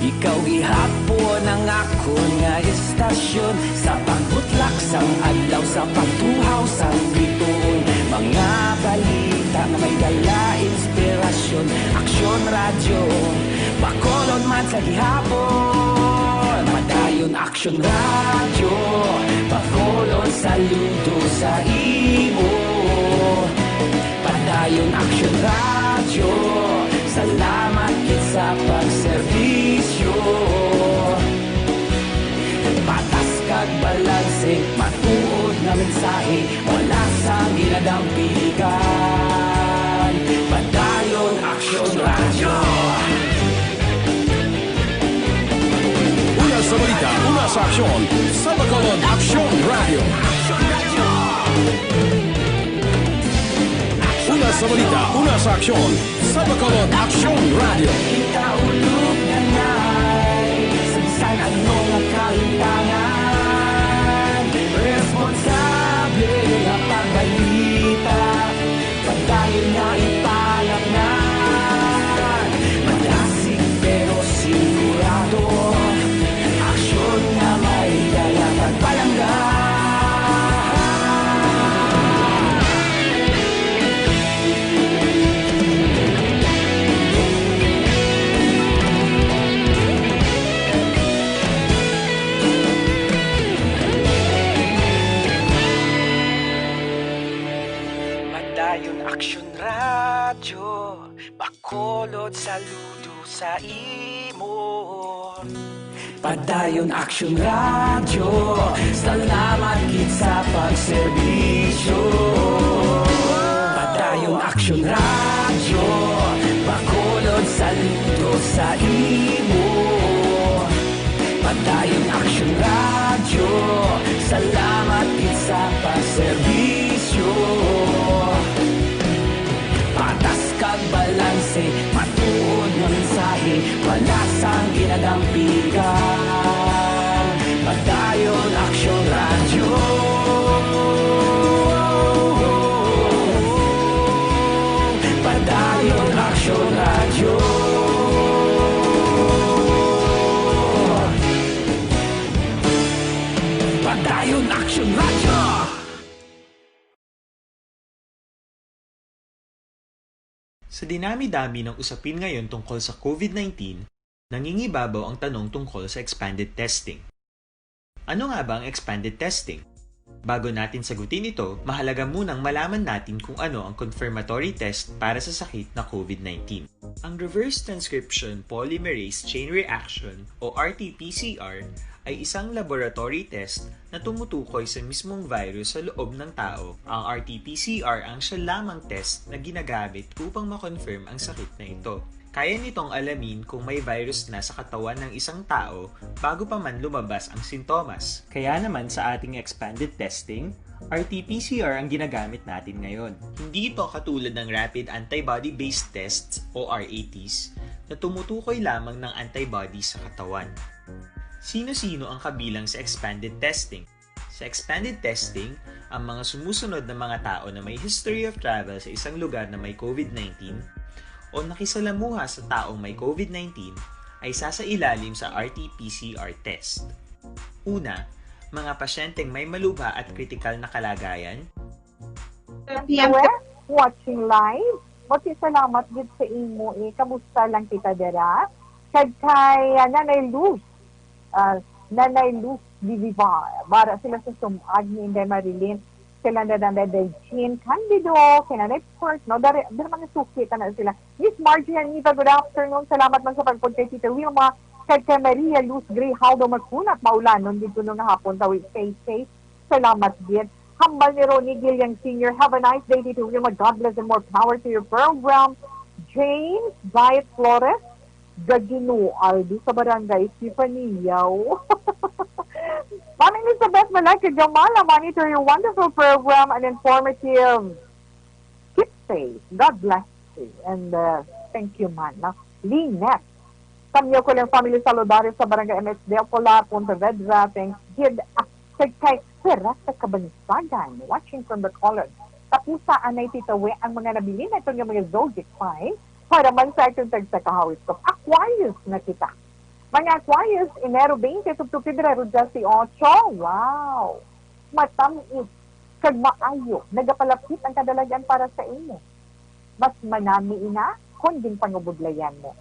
ikaw gihapon ang akon nga estasyon. Sa pagbutlak sang adlaw, sa pagtuhaw sang bituon, mga balita nga may dala inspirasyon. Aksyon Radyo, Bacolod man sa gihapon. Padayon Aksyon Radyo, Bacolod, saludo sa imo. Padayon Aksyon Radyo, salamat gid sa pagserbisyo. Patas kag balanse, matuod nga mensahe, wala sang ginadampigan. Padayon Aksyon Radyo. Una sa balita, una sa aksyon, sa Bacolod Aksyon Radyo. Una sa balita, una sa aksyon, sa Bacolod Aksyon Radyo. Kita ulog na nay, sa bisan ano nga kahintangan, responsable nga pagbalita. Padayon nga ipalapnan, madasig pero sigurado, aksyon nga may dala kag palangga. Padayon Aksyon Radyo, Bacolod, saludo sa imo. Padayon Aksyon Radyo, salamat gid sa pagserbisyo. Padayon Aksyon Radyo, Bacolod, saludo sa imo. Padayon Aksyon Radyo, salamat gid sa pagserbisyo. Patas kag balanse, matuod nga mensahe, wala sang ginadampigan. Padayon Aksyon Radyo. Padayon Aksyon Radyo. Padayon Aksyon Radyo. Sa dinami-dami ng usapin ngayon tungkol sa COVID nineteen, nangingibabaw ang tanong tungkol sa expanded testing. Ano nga ba ang expanded testing? Bago natin sagutin ito, mahalaga munang malaman natin kung ano ang confirmatory test para sa sakit na COVID nineteen. Ang reverse transcription polymerase chain reaction o R T P C R ay isang laboratory test na tumutukoy sa mismong virus sa loob ng tao. Ang R T P C R ang siya lamang test na ginagamit upang ma-confirm ang sakit na ito. Kaya nitong alamin kung may virus na sa katawan ng isang tao bago pa man lumabas ang sintomas. Kaya naman sa ating expanded testing, R T P C R ang ginagamit natin ngayon. Hindi ito katulad ng rapid antibody-based tests o R A Ts na tumutukoy lamang ng antibody sa katawan. Sino-sino ang kabilang sa expanded testing? Sa expanded testing, ang mga sumusunod na mga tao na may history of travel sa isang lugar na may COVID nineteen o nakisalamuha sa taong may COVID nineteen ay sasailalim sa R T P C R test. Una, mga pasyenteng may malubha at kritikal na kalagayan. P M West, watching live. Magsisalamat gid sa imo, eh. Kamusta lang kita dira? Kag kay, ah, Nanay Luz, ah, Nanay Luz Vivivar. Bara sila sa sumag ni Inday Marilyn. Sila na Nanay Jean Candido, kay Nanay Port, no? Dari, dari mga suki ta na sila. Miss Margie Aniva, good afternoon. Salamat man sa pagpunta kay Tita Wilma. Kag kay Maria Luz Grijaldo Magkunat, maulanon gid kuno nga hapon, tawi, stay safe. Salamat gid. Hambal ni Ronnie Gilliang Senior, "Have a nice day, Tito Wilma. God bless and more power to your program." James Diet Flores, Gagino Aldo sa Barangay Epifaniao. Ma'am Elizabeth Malay Gamala, monitor your wonderful program and informative. Keep safe. God bless you. And, uh, thank you, man. No? Lynette Samyo ko lang family, saludario sa Barangay M H D, Ocolar, Pontevedra. Thanks gid. Ah, Kag kay Teresa Kabansagan, watching from Bacolod. Tapusa anay, Tita We, ang mga nabilin naton nga mga zodiac sign para man sa aton tagsa ka horoscope. Aquarius na kita. Mga Aquarius, Enero twenty tubtob Pebrero eighteen. Wow! Matamis kag maayo, nagapalapit ang kadalagan para sa imo. Mas manami ina kon ginpangubudlayan mo.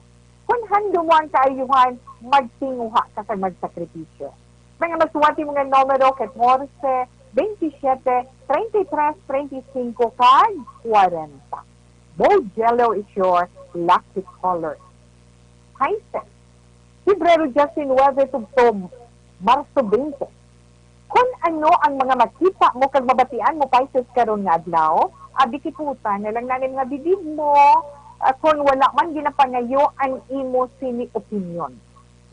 Kon handom mo ang kaayuhan, magtinguha ka kag magsakripisyo. Mga masuwati mo nga numero, catorce, veintisiete, treinta y tres, treinta y cinco, kag kwarenta. Bold yellow is your lucky color. Pisces, Pebrero diecinuebe tubtob Marso twenty. Kon ano ang mga makita mo kag mabatian mo, Pisces, karon nga adlaw, abi kiputa na lang na ni mga bibig mo, ah, kon wala man ginapangayo ang imo sini opinyon.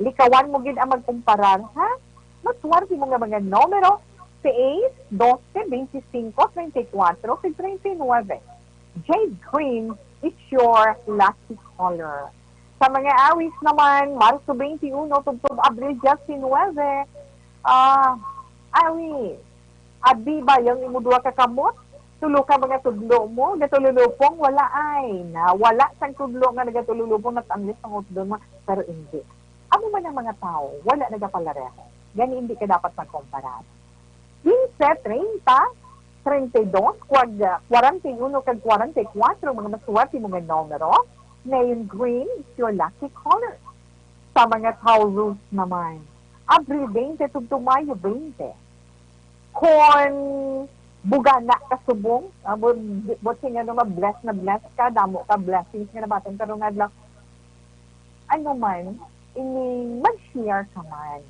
Likawan mo gid ang magkumparar, ha? Maswerte mo nga mga numero, seis, doce, veinticinco, treinta y cuatro, kag treinta y nueve. Jade green is your lucky color. Sa mga Awis naman, Marso twenty-uno tubtob Abril diecinuebe, ah, Awis, abi ba yung imo duha ka kamot? Tulo ka mga tudlo mo, gatululupong, wala ay. Na, wala sang tudlo nga nagatululupong, nat-, unless ang utdon mo, pero hindi. Amo man ang mga tawo, wala nagapalareho. Gani, hindi ka dapat magkumparar. Quince, treinta, treinta y dos, kwag-, kwarenta y uno, kag kwarenta y kuwatro, mga masuwerte mo nga numero. Neon green is your lucky color. Sa mga Taurus naman, Abril twenty tubtob Mayo twenty. Kon bugana ka subong, ah, bu-, bu-, buot silingon nga bless na bless ka, damo ka blessings nga nabaton karong adlaw. Ano man, ini, mag-share ka man.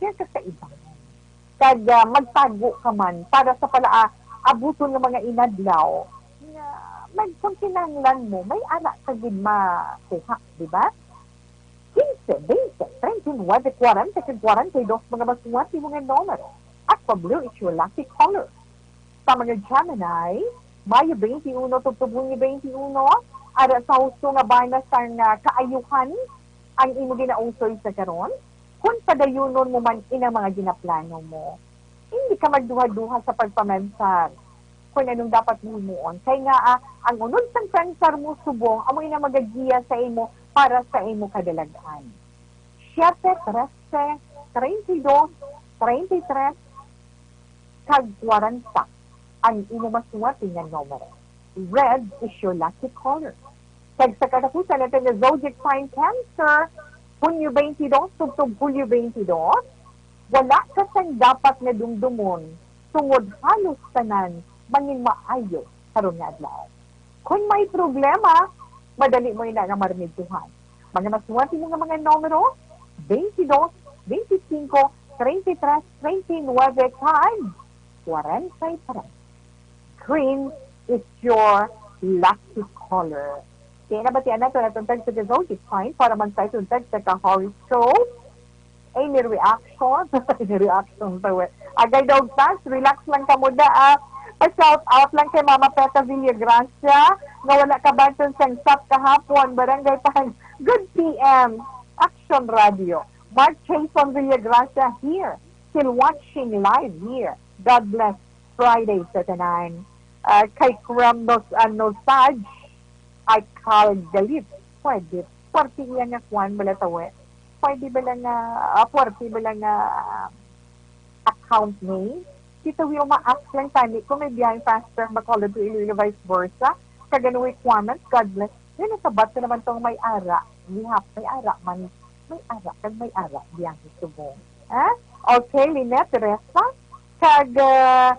Share ka sa iban. Kag, ah, magtago ka man para sa pala, ah, abuton nga mga inadlaw nga mag-, kung kinahanglan mo, may ara ka gid makuha, di ba? Quince, veinte, treinta y nueve, kwarenta, kag kwarenta y dos, mga masuwerte mo nga numero. Aqua blue is your lucky color. Sa mga Gemini, Mayo twenty-uno tubtob Hunyo twenty-uno, ara sa husto nga bana sang, ah, kaayuhan ang imo ginausoy sa karon. Kon padayunon mo man inang mga ginaplano mo, hindi ka magduha-duha sa pagpamansar kon anong dapat mo himuon. Kay nga, ah, ang unod sang pansar mo subong amo ina magagiya sa imo para sa imo kadalag-an. Siete, trese, treinta y dos, treinta y tres, kag kwarenta ang imo masuwerte nga numero. Red is your lucky color. Kag sa katapusan naton nga zodiac sign, Cancer, Hunyo twenty-dos tubtob Hulyo twenty-dos, wala ka sang dapat nga dumdumon, tungod halos tanan mangin maayo karon nga adlaw. Kon may problema, madali mo ina nga maremedyohan. Mga masuwerte mo nga mga numero, twenty-dos, twenty-cinco, treinta y tres, treinta y nueve, kag kwarenta y tres. Green is your lucky color. Kaya nabatian nato na itong tag sa zodiac sign para man sa itong tag sa ka-horoscope. Any reaction? Any reaction sa we-, Agay daw tas, relax lang ka muna, ah. Pa-shout out lang kay Mama Peta Villagracia, nga wala kabaton sang sap kahapon, Barangay Pahan. Good P M, Action Radio. Mark Jason Villagracia here, still watching live here. God bless. Friday sa tanan. Ah, kay Kram Nos-, ah, Nosaj, ay Carl Galit. Pwede. Puwerte iya nga kwan, bala tawe. Pwede bala nga, ah, puwerte bala nga account name? Tita Wilma, ask lang tani kung may biyaheng faster Bacolod to Iloilo, vice versa. Kag ano requirements? God bless. Yun, nasabat ko naman tong may ara. Gihap, may ara man. May ara, kag may ara, biyahe subong. Ha? Okay, Lynette, Teresa. Kag, ah,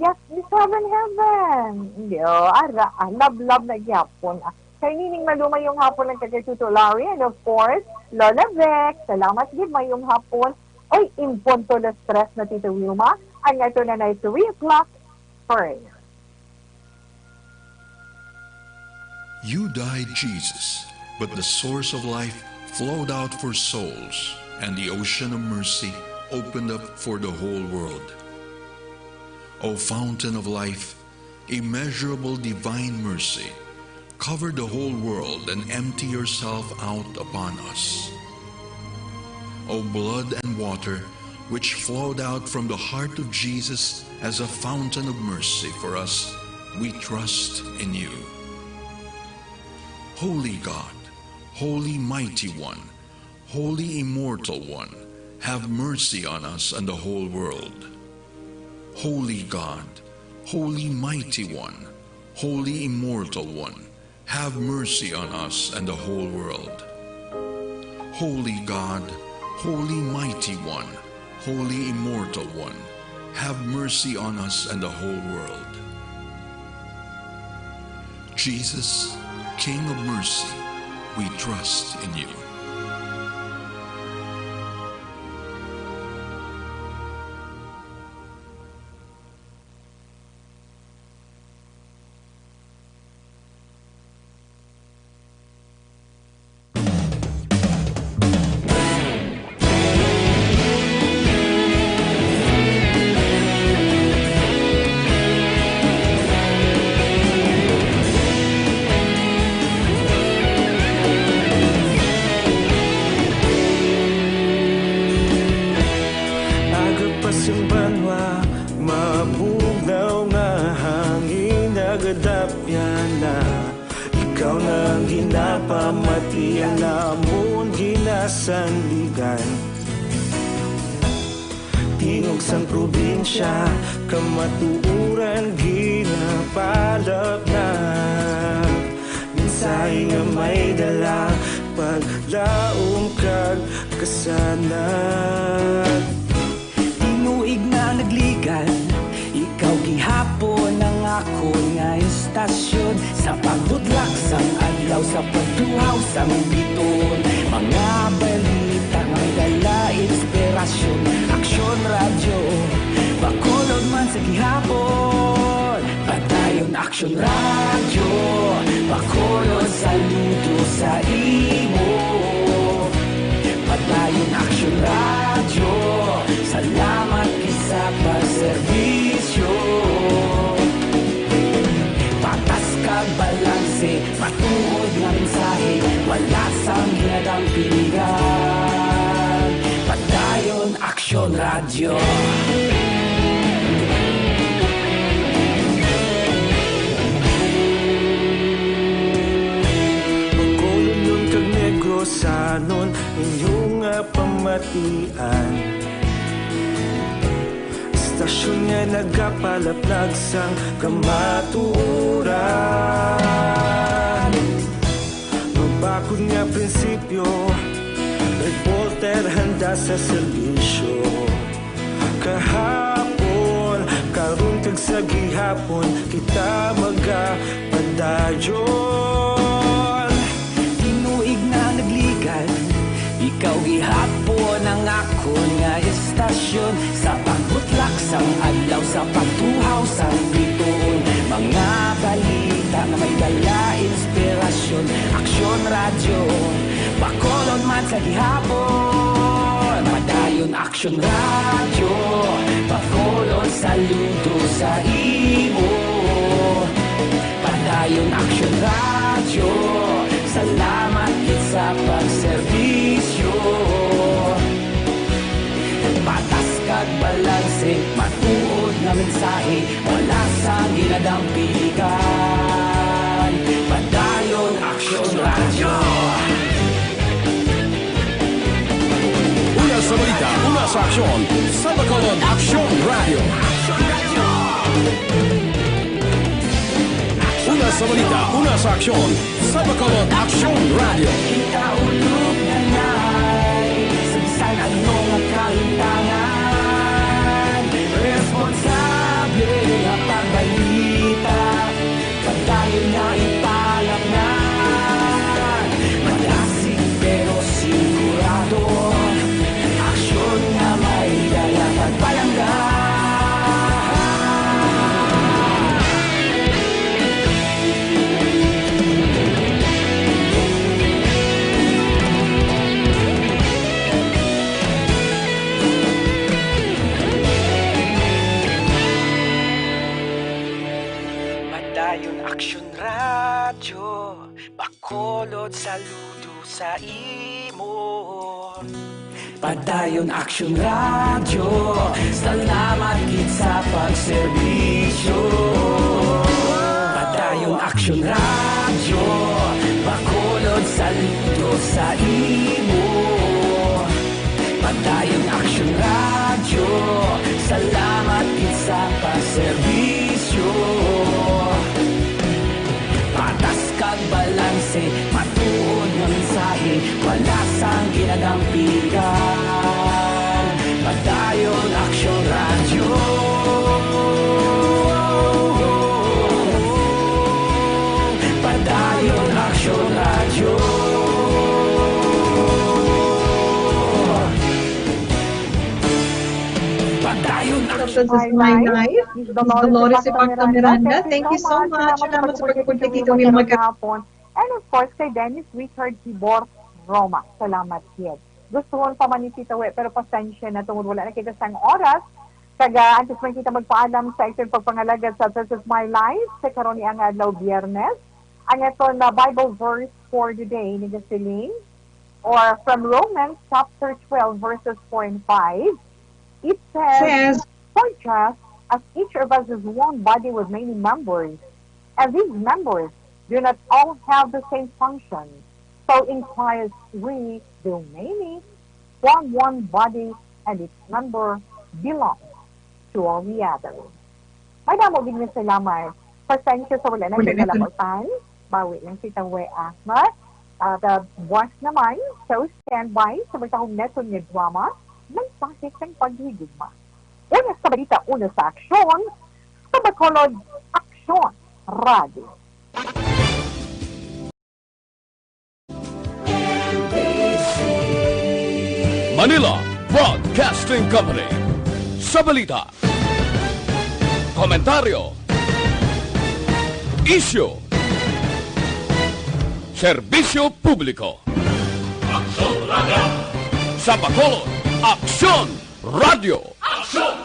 yes, Miss Heaven, Heaven. Hindi, oh, ara, ah, love, love na gyapon. Ah, kay Nining Malu, mayong hapon lang kay Tito Larry, and of course, Lola Vic. Salamat gid, mayong hapon. Oy, in punto las tres na, Tita Wilma, ang ato na na three o'clock prayer. You died, Jesus, but the source of life flowed out for souls, and the ocean of mercy opened up for the whole world. O fountain of life, immeasurable divine mercy, cover the whole world and empty yourself out upon us. O blood and water, which flowed out from the heart of Jesus as a fountain of mercy for us, we trust in you. Holy God, Holy Mighty One, Holy Immortal One, have mercy on us and the whole world. Holy God, Holy Mighty One, Holy Immortal One, have mercy on us and the whole world. Holy God, Holy Mighty One, Holy Immortal One, have mercy on us and the whole world. Jesus, King of mercy, we trust in you. Aga pa sing banwa, mabugnaw nga hangin nagadapyan na. Ikaw na ang ginapamati, ang amon ginasandigan. Tingog sang probinsya, kamatuoran ginapalapnag. Mensahe nga may dala, paglaom kag kasanag. Tinuig na nagligad, ikaw gihapon ang akon nga istasyon. Sa pagbudlak sang adlaw, sa pagtuhaw sang bituon, mga balita nga may dala inspirasyon. Aksyon Radyo, Bacolod man sa gihapon. Padayon Aksyon Radyo, Bacolod, saludo sa imo. Padayon Aksyon Radyo, salamat gid sa pagserbisyo. Patas kag balanse, matuod nga mensahe, wala sang ginadampingan. Padayon Aksyon Radyo. Bacolodnon kag Negrosanon, inyo nga pamatian. Istasyon nga nagapalaplag sang kamatuoran. Mabakod nga prinsipyo, reporter handa sa serbisyo. Kahapon, karon kag sa gihapon, kita magapadayon. Tinuig na nagligad, ikaw gihapon ang akon nga istasyon. Sa pagbutlak sang adlaw, sa pagtuhaw sang bituon, mga balita nga may dala inspirasyon. Aksyon Radyo, Bacolod man sa gihapon. Padayon Aksyon Radyo, Bacolod, saludo sa imo. Padayon Aksyon Radyo, salamat gid sa pagserbisyo. Patas kag balanse, matuod nga mensahe, wala sang ginadampingan. Padayon Aksyon Radyo. Una sa balita, una sa aksyon, sa Bacolod Aksyon Radyo. Una sa balita, una sa aksyon, sa Bacolod Aksyon Radyo. Kita ulog na nay, sa bisan ano nga kahintangan, responsable nga pagbalita, padayon na ipalapngan. Madasig pero sigurado, aksyon nga may dala pagpalangga. Padayon Aksyon Radyo, Bacolod, saludo sa imo. Padayon Aksyon Radyo, salamat gid sa pagserbisyo. Padayon Aksyon Radyo, Bacolod saludo sa imo. Padayon Aksyon Radyo, salamat gid sa pagserbisyo. Patas kag balanse, matuod nga mensahe, wala sang ginadampigan. Padayon Aksyon Radyo. Padayon Aksyon Radyo. Padayon Aksyon. Sa My Life, Miss Dolores Epacta Miranda, thank you so much. Salamat sa pagpupulti, Tito Wilma, kahapon. And of course, kay Dennis Richard Tibor Roma. Salamat, kid. Gustuhon pa man ni Tita We, pero pasensya na tungod wala na kita sang oras. Kag, ah, antes man kita magpaalam sa aton pagpangalagad sa This Is My Life sa karon niya nga adlaw, Biyernes, ang aton na Bible verse for the day nagasiling, or from Romans chapter twelve, verses four and five, it says, Says, "For just as each of us is one body with many members, and these members do not all have the same function, so in Christ we, though many, form one body, and each member belongs to all the others." Madamo gid nga salamat. Pasensya sa wala na Wala kita na. Nalamutan. Bawi lang si Tawe Ahmad. At, ah, buwas naman, so standby sa magtahong neton nga drama, Mensahe sang Paghigugma. Una sa balita, una sa aksyon, sa Bacolod, Aksyon Radio. Manila Broadcasting Company. Sa balita, komentaryo, isyu, serbisyo publiko. Aksyon Radio. Sa Bacolod, Aksyon Radio. Aksyon